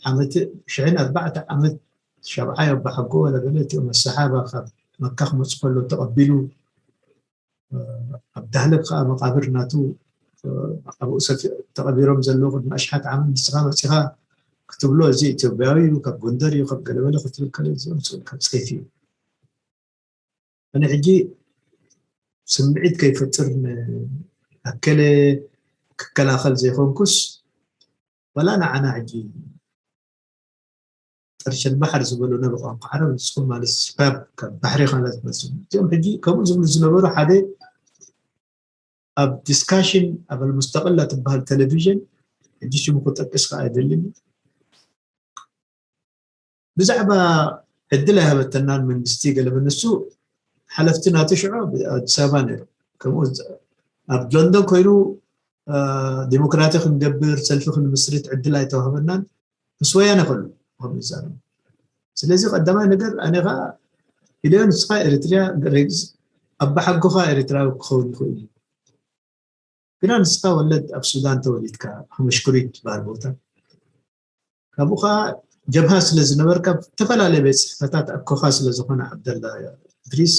ዓመት ሽሕን ኣርባዕተ ዓመት ሻብዓይ ኣባሓጎ ወላ ገለ እቲኦም ኣሰሓባ ካብ መካ ክመፁ ከሎ ተቐቢሉ ኣብ ዳህለክ ከዓ መቃብር ናቱ ኣብኡ ሰፊ ተቐቢሮም ዘለዉ ቅድሚ ኣሽሓት ዓመት ንስኻ መፂኻ ክትብሎ እዚ ኢትዮጵያዊ እዩ ካብ ጎንደር እዩ ካብ ገለበለ ክትብል ከለ እዚኦም ካብ ፀይፊ እዩ። ኣነ ሕጂ ስምዒት ከይፈጥር ኣከለ ክከላኸል ዘይኮንኩስ ወላ ንዓና ሕጂ ጠርሸል ባሕር ዝበሉና ብቋንቋ ዓረብ ንስኹም ማለት ስባብ ካብ ባሕሪ ካላ ዝመስሉ እዚኦም ሕጂ ከምኡ ዝብሉ ዝነበሩ ሓደ ኣብ ዲስካሽን ኣብ ኣልሙስተቅላ ትበሃል ቴሌቪዥን ሕጂ ሽሙ ክጠቅስ ከዓ ኣይደልን ብዛዕባ ዕድል ኣይሃበተናን መንግስቲ ገለ ንሱ ሓለፍቲ ናቱ ሽዑ ኣዲስ ኣበባ ነይሩ ከምኡ ኣብ ሎንዶን ኮይኑ ዲሞክራቲ ክንገብር ሰልፊ ክንምስርት ዕድል ኣይተዋህበናን ምስ ወያነ ከሉ ከምኡ ይዛረቡ ስለዚ ቀዳማይ ነገር ኣነ ከዓ ኢለዮ ንስኻ ኤርትርያ ሬግዝ ኣባሓጎኻ ኤርትራዊ ክኸውን ይኽእል እዩ ግና ንስኻ ወለድ ኣብ ሱዳን ተወሊድካ ኣብ መሽኩሪት ትበሃል ቦታ ካብኡ ከዓ ጀብሃ ስለ ዝነበርካ ዝተፈላለየ ቤት ፅሕፈታት ኣኮኻ ስለ ዝኾነ ዓብደላ እድሪስ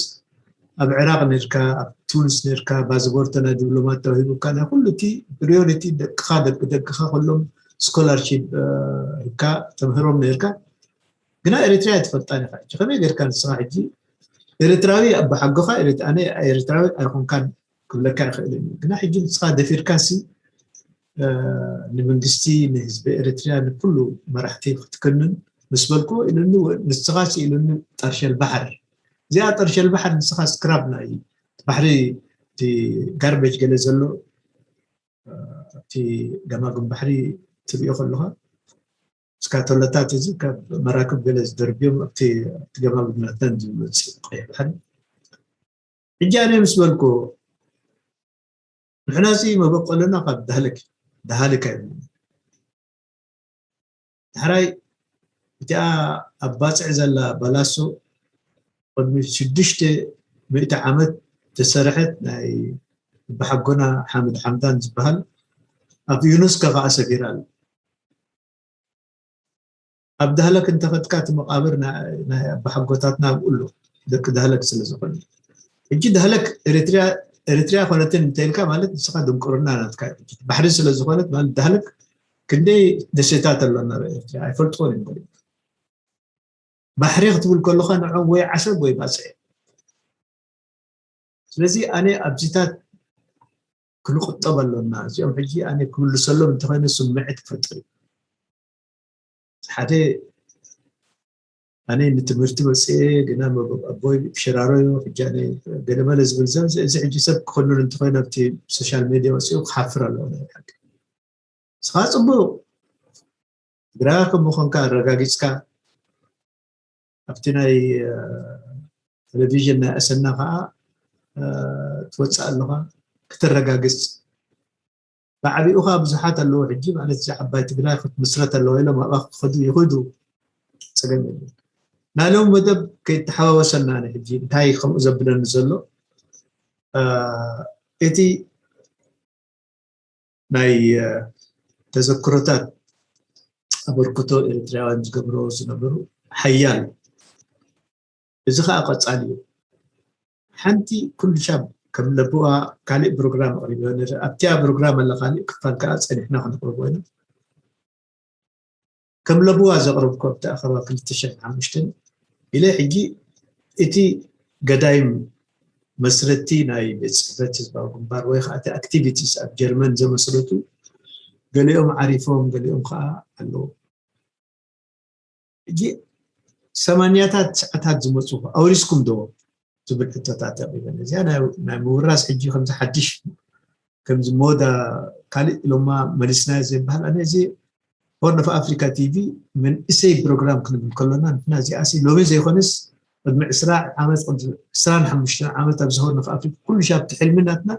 ኣብ ዕራቅ ነርካ ኣብ ቱንስ ነርካ ባዝቦርተ ናይ ዲፕሎማት ተዋሂቡካ ናይ ኩሉ እቲ ፕሪዮሪቲ ደቅኻ ደቂ ደቅኻ ኩሎም ስኮላርሺፕ ካ ተምህሮም ነርካ ግና ኤርትራ ትፈልጣን ኢኻ ሕጂ ከመይ ጌርካ ንስኻ ሕጂ ኤርትራዊ ኣባሓጎኻ ኣነ ኤርትራዊ ኣይኮንካን ክብለካ ይኽእል እዩ ግና ሕጂ ንስኻ ደፊርካ ሲ ንመንግስቲ ንህዝቢ ኤርትራ ንኩሉ መራሕቲ ክትክንን ምስ በልኩ ኢሉኒ ንስኻ ሲ ኢሉኒ ጠርሸል ባሕር እዚኣ ጠርሸል ባሕር ንስኻ ስክራብ ናይ ባሕሪ እቲ ጋርቤጅ ገለ ዘሎ እቲ ገማግም ባሕሪ ትሪኦ ከለኻ እስካቶለታት እዚ ካብ መራክብ ገለ ዝደርብዮም ኣብቲ ገማግም ናተን ዝመፅእ ቀይሕ ባሕሪ ሕጂ ኣነ ምስ በልኩ ንሕና እዚ መበቆልና ካብ ዳህልክ ዳሃልክ ኣይብሉ ዳሕራይ እቲኣ ኣብ ባፅዕ ዘላ ባላሶ ቅድሚ ሽዱሽተ ሚእቲ ዓመት ተሰርሐት ናይ ብሓጎና ሓምድ ሓምዳን ዝበሃል ኣብ ዩነስኮ ከዓ ሰፊራ ኣሎ ኣብ ዳህለክ እንተኸድካ እቲ መቃብር ናይ ኣባሓጎታትና ኣብኡ ኣሎ ደቂ ዳህለክ ስለ ዝኾነ ሕጂ ዳህለክ ኤርትርያ ኮነትን እንተኢልካ ማለት ንስኻ ድንቁርና ናትካ ባሕሪ ስለ ዝኾነት ማለት ዳህለክ ክንደይ ደሴታት ኣሎ ናብ ኤርትርያ ኣይፈልጥዎን እዮም ባሕሪ ክትብል ከለኻ ንዖም ወይ ዓሰብ ወይ ባፅዕ ስለዚ ኣነ ኣብዚታት ክንቁጠብ ኣሎና እዚኦም ሕጂ ኣነ ክምልሰሎም እንተኾይነ ስምዕት ክፈጥር ሓደ ኣነ ንትምህርቲ መፅኤ ግና ኣቦይ ሽራሮ እዩ ሕጂ ገለመለ ዝብል ሰብ እዚ ሕጂ ሰብ ክኽልል እንተኾይነ ኣብቲ ሶሻል ሜድያ ወፂኡ ክሓፍር ኣለዎ ናይ ሓቂ ንስኻ ፅቡቅ ትግራይ ከም ምኾንካ ኣረጋጊፅካ ኣብቲ ናይ ቴሌቪዥን ናይ ኣሰና ከዓ ትወፅእ ኣለኻ ክተረጋግፅ ብዓቢኡ ከዓ ብዙሓት ኣለዉ ሕጂ ማለት እዚ ዓባይ ትግራይ ክትምስረት ኣለዋ ኢሎም ኣብኣ ክኸዱ ይኽዱ ፀገም የለን ናይ ሎም መደብ ከይተሓዋወሰና ሕጂ እንታይ ከምኡ ዘብለኒ ዘሎ እቲ ናይ ተዘክሮታት ኣበርክቶ ኤርትራውያን ዝገብሮ ዝነበሩ ሓያል እዚ ከዓ ቀፃሊ እዩ ሓንቲ ኩሉ ሻብ ከም ለብዋ ካሊእ ፕሮግራም ኣቅሪበ ኣብቲያ ፕሮግራም ኣለ ካሊእ ክፋል ከዓ ፀኒሕና ክንቅርቦ ኢና ከም ለብዋ ዘቅረብኩ ኣብቲ ኣኸባ ክልተ ሽሕን ሓሙሽተን ኢለ ሕጂ እቲ ገዳይም መስረቲ ናይ ቤት ጽሕፈት ህዝባዊ ግንባር ወይ ከዓ እቲ ኣክቲቪቲስ ኣብ ጀርመን ዘመስረቱ ገሊኦም ዓሪፎም፣ ገሊኦም ከዓ ኣለዉ። ሕጂ ሰማንያታት ትስዓታት ዝመፁ ኣውሪስኩም ዶ ዝብል ሕቶታት ኣቕሪበን። እዚኣ ናይ ምውራስ ሕጂ ከምዚ ሓድሽ ከምዚ ሞዳ ካልእ ኢሎማ መሊስናዮ ዘይበሃል። ኣነ እዚ ሆርን ኦፍ ኣፍሪካ ቲቪ መንእሰይ ፕሮግራም ክንብል ከሎና ንሕና እዚኣ ሲ ሎሚ ዘይኮነስ ቅድሚ ዕስራ ዓመት ቅድሚ ዕስራን ሓሙሽተን ዓመት ኣብዚ ሆርን ኦፍ ኣፍሪካ ኩሉ ሻብቲ ሕልሚ ናትና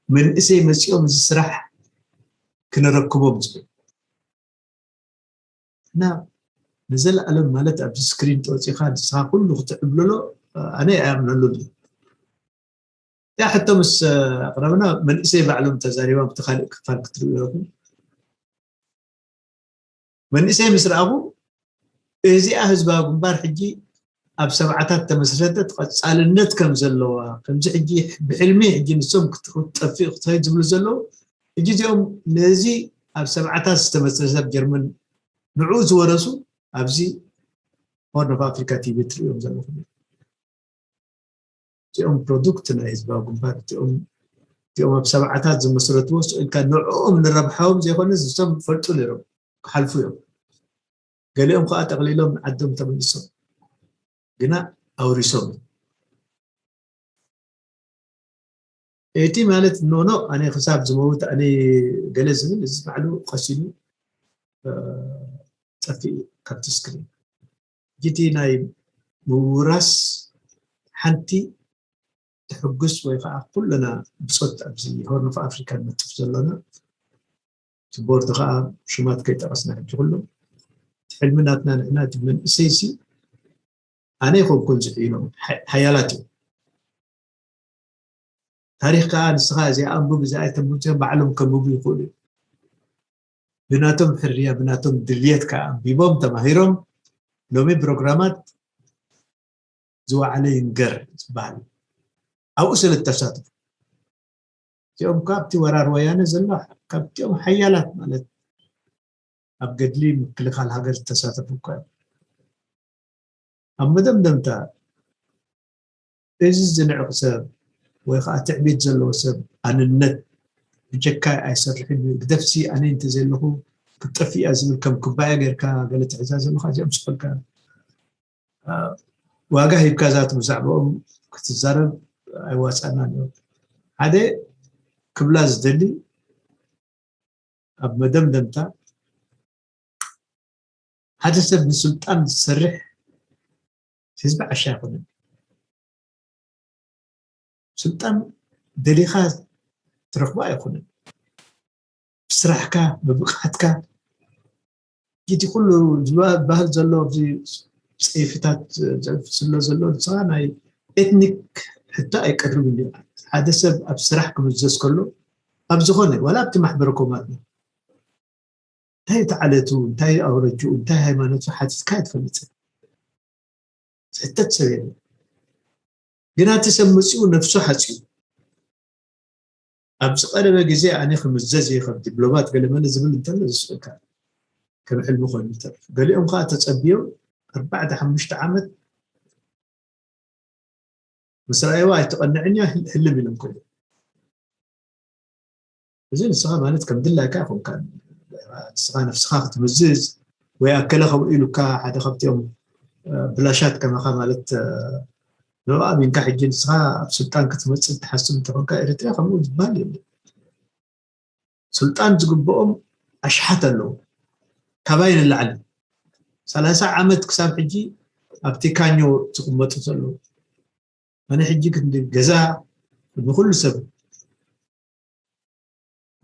መንእሰይ መፂኦም እዚ ስራሕ ክነረክቦም ዝብል እና ንዘለኣለም ማለት ኣብዚ ስክሪን ተወፂኻ ንስኻ ኩሉ ክትዕብልሎ ኣነ ኣይኣምነሉን እዩ። እያ ሕቶ ምስ ኣቕረብና መንእሰይ ባዕሎም ተዛሪቦም እቲ ካልእ ክፋል ክትርእዩ ኢኹም። መንእሰይ ምስ ረኣኹ እዚኣ ህዝባዊ ግንባር ሕጂ ኣብ ሰብዓታት ተመስረተት ቀፃልነት ከም ዘለዋ ከምዚ ሕጂ ብሕልሚ ሕጂ ንሶም ክትጠፍእ ክትኸይድ ዝብሉ ዘለዉ ሕጂ እዚኦም ነዚ ኣብ ሰብዓታት ዝተመስረተ ኣብ ጀርመን ንዕኡ ዝወረሱ ኣብዚ ሆርን ኦፍ ኣፍሪካ ቲቪ ትርእዮም ዘለኹም እዮም። እዚኦም ፕሮዱክት ናይ ህዝባዊ ግንባር እዚኦም እዚኦም ኣብ ሰብዓታት ዝመስረትዎ ስቕ ኢልካ ንዕኦም ንረብሓዎም ዘይኮነ ዝሶም ፈልጡ ነይሮም ክሓልፉ እዮም። ገሊኦም ከዓ ጠቕሊሎም ንዓዶም ተመሊሶም ግና ኣውሪሶም እቲ ማለት ኖኖ ኣነ ክሳብ ዝመውት ኣነ ገለ ዝብል እዚ ባዕሉ ቀሲሉ ጠፊእ ካብቲ ስክሪን ጅቲ ናይ ምውራስ ሓንቲ ትሕጉስ ወይ ከዓ ኩለና ብፆት ኣብዚ ሆርን ኦፍ ኣፍሪካ ንነጥፍ ዘለና እቲ ቦርድ ከዓ ሽማት ከይጠቐስና ሕጂ ኩሎም እቲ ሕልሚ ናትና ንሕና እቲ መንእሰይ ሲ ኣነ ይኮንኩን ዝሕይሎም ሓያላት እዮም። ታሪኽ ከዓ ንስኻ እዚኣ ኣንብብ እዚኣ ኣይተንብብ እዚኦም ባዕሎም ከንብቡ ይኽእሉ እዮም። ብናቶም ሕርያ ብናቶም ድልየት ከዓ ኣንቢቦም ተማሂሮም ሎሚ ፕሮግራማት ዝወዓለ ይንገር ዝበሃል ኣብኡ ስለ ተሳትፉ እዚኦም ካብቲ ወራር ወያነ ዘሎ ካብቲኦም ሓያላት ማለት ኣብ ገድሊ ምክልኻል ሃገር ዝተሳተፉ እኳ እዮም። ኣብ መደምደምታ እዚ ዝንዕቕ ሰብ ወይ ከዓ ትዕቢት ዘለዎ ሰብ ኣንነት ብጀካይ ኣይሰርሕን እዩ ግደፍሲ ኣነ እንተዘለኹ ክትጠፍእ እያ ዝብል ከም ኩባያ ጌርካ ገለ ትሕዛ ዘለካ እዚኦም ስፈልካ ዋጋ ሂብካ ዛት ብዛዕባኦም ክትዛረብ ኣይዋፃናን እዮም ሓደ ክብላ ዝደሊ ኣብ መደምደምታ ሓደ ሰብ ንስልጣን ዝሰርሕ ህዝቢ ዓሻ ኣይኮነን። ስልጣን ደሊኻ ትረኽቦ ኣይኮነን። ብስራሕካ ብብቕዓትካ እቲ ኩሉ ዝበሃል ዘሎ ኣብዚ ፀይፍታት ዘፍስሎ ዘሎ ንስኻ ናይ ኤትኒክ ሕቶ ኣይቀርብን እዩ። ሓደ ሰብ ኣብ ስራሕ ክምዘዝ ከሎ ኣብ ዝኾነ ዋላ ኣብቲ ማሕበረ ኮማት እንታይ ተዓለቱ እንታይ ኣውረጅኡ እንታይ ሃይማኖቱ ሓቲትካ ኣይትፈልጥን። ዝሕተት ሰብ የለ ግና እቲ ሰብ መፅኡ ነፍሱ ሓፅዩ ኣብዚ ቀረበ ግዜ ኣነ ክምዘዝ እየ ከም ዲፕሎማት ገለመለ ዝብል እንተሎ ዝስእልካ ከም ሕልሚ ኮይኑ ይተርፍ። ገሊኦም ከዓ ተፀብዮም ኣርባዕተ ሓሙሽተ ዓመት ምስ ረኣይዋ ኣይትቐንዕን እያ ህልም ኢሎም ኮይኖም። እዚ ንስኻ ማለት ከም ድላይካ ይኹንካ ንስኻ ነፍስኻ ክትምዝዝ ወይ ኣከለ ከምኡ ኢሉካ ሓደ ካብቲኦም ብላሻት ከማኻ ማለት ንብኣ ኣሚንካ ሕጂ ንስኻ ኣብ ስልጣን ክትመፅእ ትሓስብ እንተኾንካ ኤርትራ ከምኡ ዝበሃል የለ። ስልጣን ዝግብኦም ኣሽሓት ኣለዉ። ካባይ ንላዕሊ ሰላሳ ዓመት ክሳብ ሕጂ ኣብቲ ካኞ ዝቕመጡ ዘለዉ ኣነ ሕጂ ክንዲ ገዛ ንኩሉ ሰብ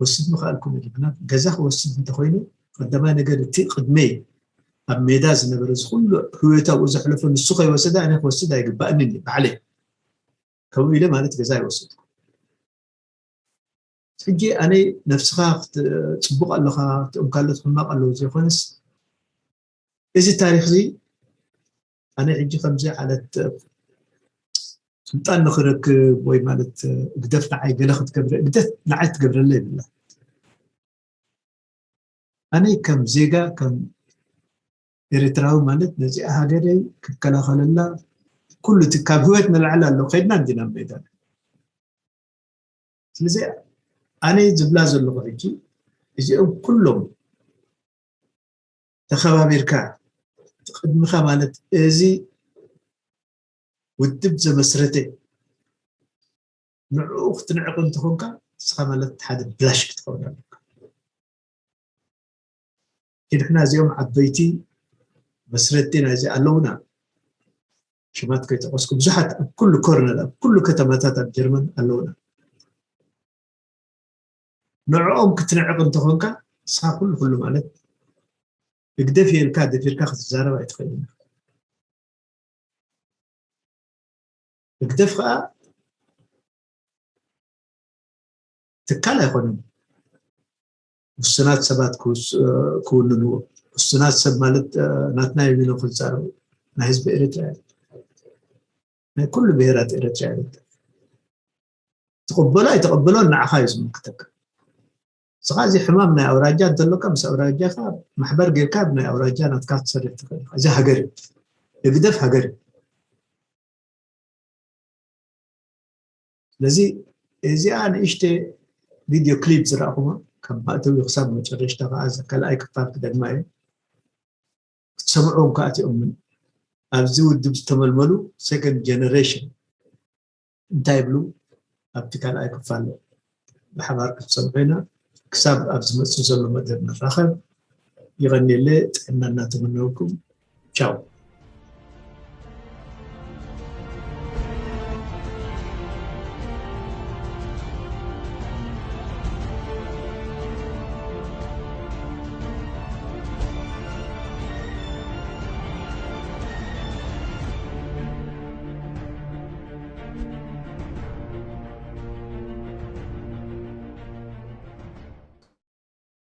ወስድ ምኽኣልኩም ኢሉ ግና ገዛ ክወስድ እንተኮይኑ ቀዳማይ ነገር እቲ ቅድመይ ኣብ ሜዳ ዝነበረ ዝኩሉ ህይወት ኣብኡ ዘሕለፈ ንሱ ከይወሰደ ኣነ ክወስድ ኣይግባእንን እዩ ባዕለይ ከምኡ ኢለ ማለት ገዛ ይወሰድኩ ሕጂ ኣነ ነብስኻ ጽቡቕ ኣለኻ እኦም ካልኦት ሕማቕ ኣለዉ ዘይኮነስ እዚ ታሪክ እዚ ኣነ ሕጂ ከምዚ ዓለት ስልጣን ንክረክብ ወይ ማለት እግደፍ ንዓይ ገለ ክትገብረ እግደፍ ንዓይ ትገብረለ ይብላ ኣነ ከም ዜጋ ከም ኤርትራዊ ማለት ነዚኣ ሃገረይ ክከላኸለላ ኩሉ እቲ ካብ ህይወት ንላዕሊ ኣሎ ከድና እንዲና ሜዳ ስለዚ ኣነ ዝብላ ዘለኹ ሕጂ እዚኦም ኩሎም ተኸባቢርካ እቲ ቅድሚኻ ማለት እዚ ውድብ ዘመስረተ ንዕኡ ክትንዕቕ እንተኾንካ ንስኻ ማለት ሓደ ብላሽ ክትኸውን ኣለካ። ንሕና እዚኦም ዓበይቲ መስረቲ ናይዚ ኣለውና። ሽማት ከይጠቐስኩ ብዙሓት ኣብ ኩሉ ኮርነር ኣብ ኩሉ ከተማታት ኣብ ጀርመን ኣለውና። ንዕኦም ክትንዕቕ እንተኾንካ ንስኻ ኩሉ ኩሉ ማለት ህግደፍ የልካ ደፊርካ ክትዛረብ ኣይትኽእልን። ህግደፍ ከዓ ትካል ኣይኮነን። ውሱናት ሰባት ክውንንዎ። ውሱናት ሰብ ማለት ናትና የሚኖ ክዛረቡ ናይ ህዝቢ ኤርትራ ናይ ኩሉ ብሄራት ኤርትራ ትቕበሎ ኣይትቕበሎ ንዓኻ እዩ ዝምልክተካ። ስኻ እዚ ሕማም ናይ ኣውራጃ እንተሎካ ምስ ኣውራጃኻ ማሕበር ጌርካ ናይ ኣውራጃ ናትካ ትሰርሕ ትኽእል። እዚ ሃገር እዩ። ህግደፍ ሃገር እዩ። ስለዚ እዚኣ ንእሽተ ቪድዮ ክሊፕ ዝረእኹማ ካብ ማእተዊ ክሳብ መጨረሽታ ከዓ እዚ ካልኣይ ክፋል ክደግማ እየ ክትሰምዑዎም ከዓ ትእምን ኣብዚ ውድብ ዝተመልመሉ ሰኮንድ ጀነሬሽን እንታይ ይብሉ ኣብቲ ካልኣይ ክፋል ብሓባር ክትሰምዑ ኢና ክሳብ ኣብ ዝመፅእ ዘሎ መደብ ንራኸብ ይቐኒለ ጥዕና እናተመነውኩም ቻው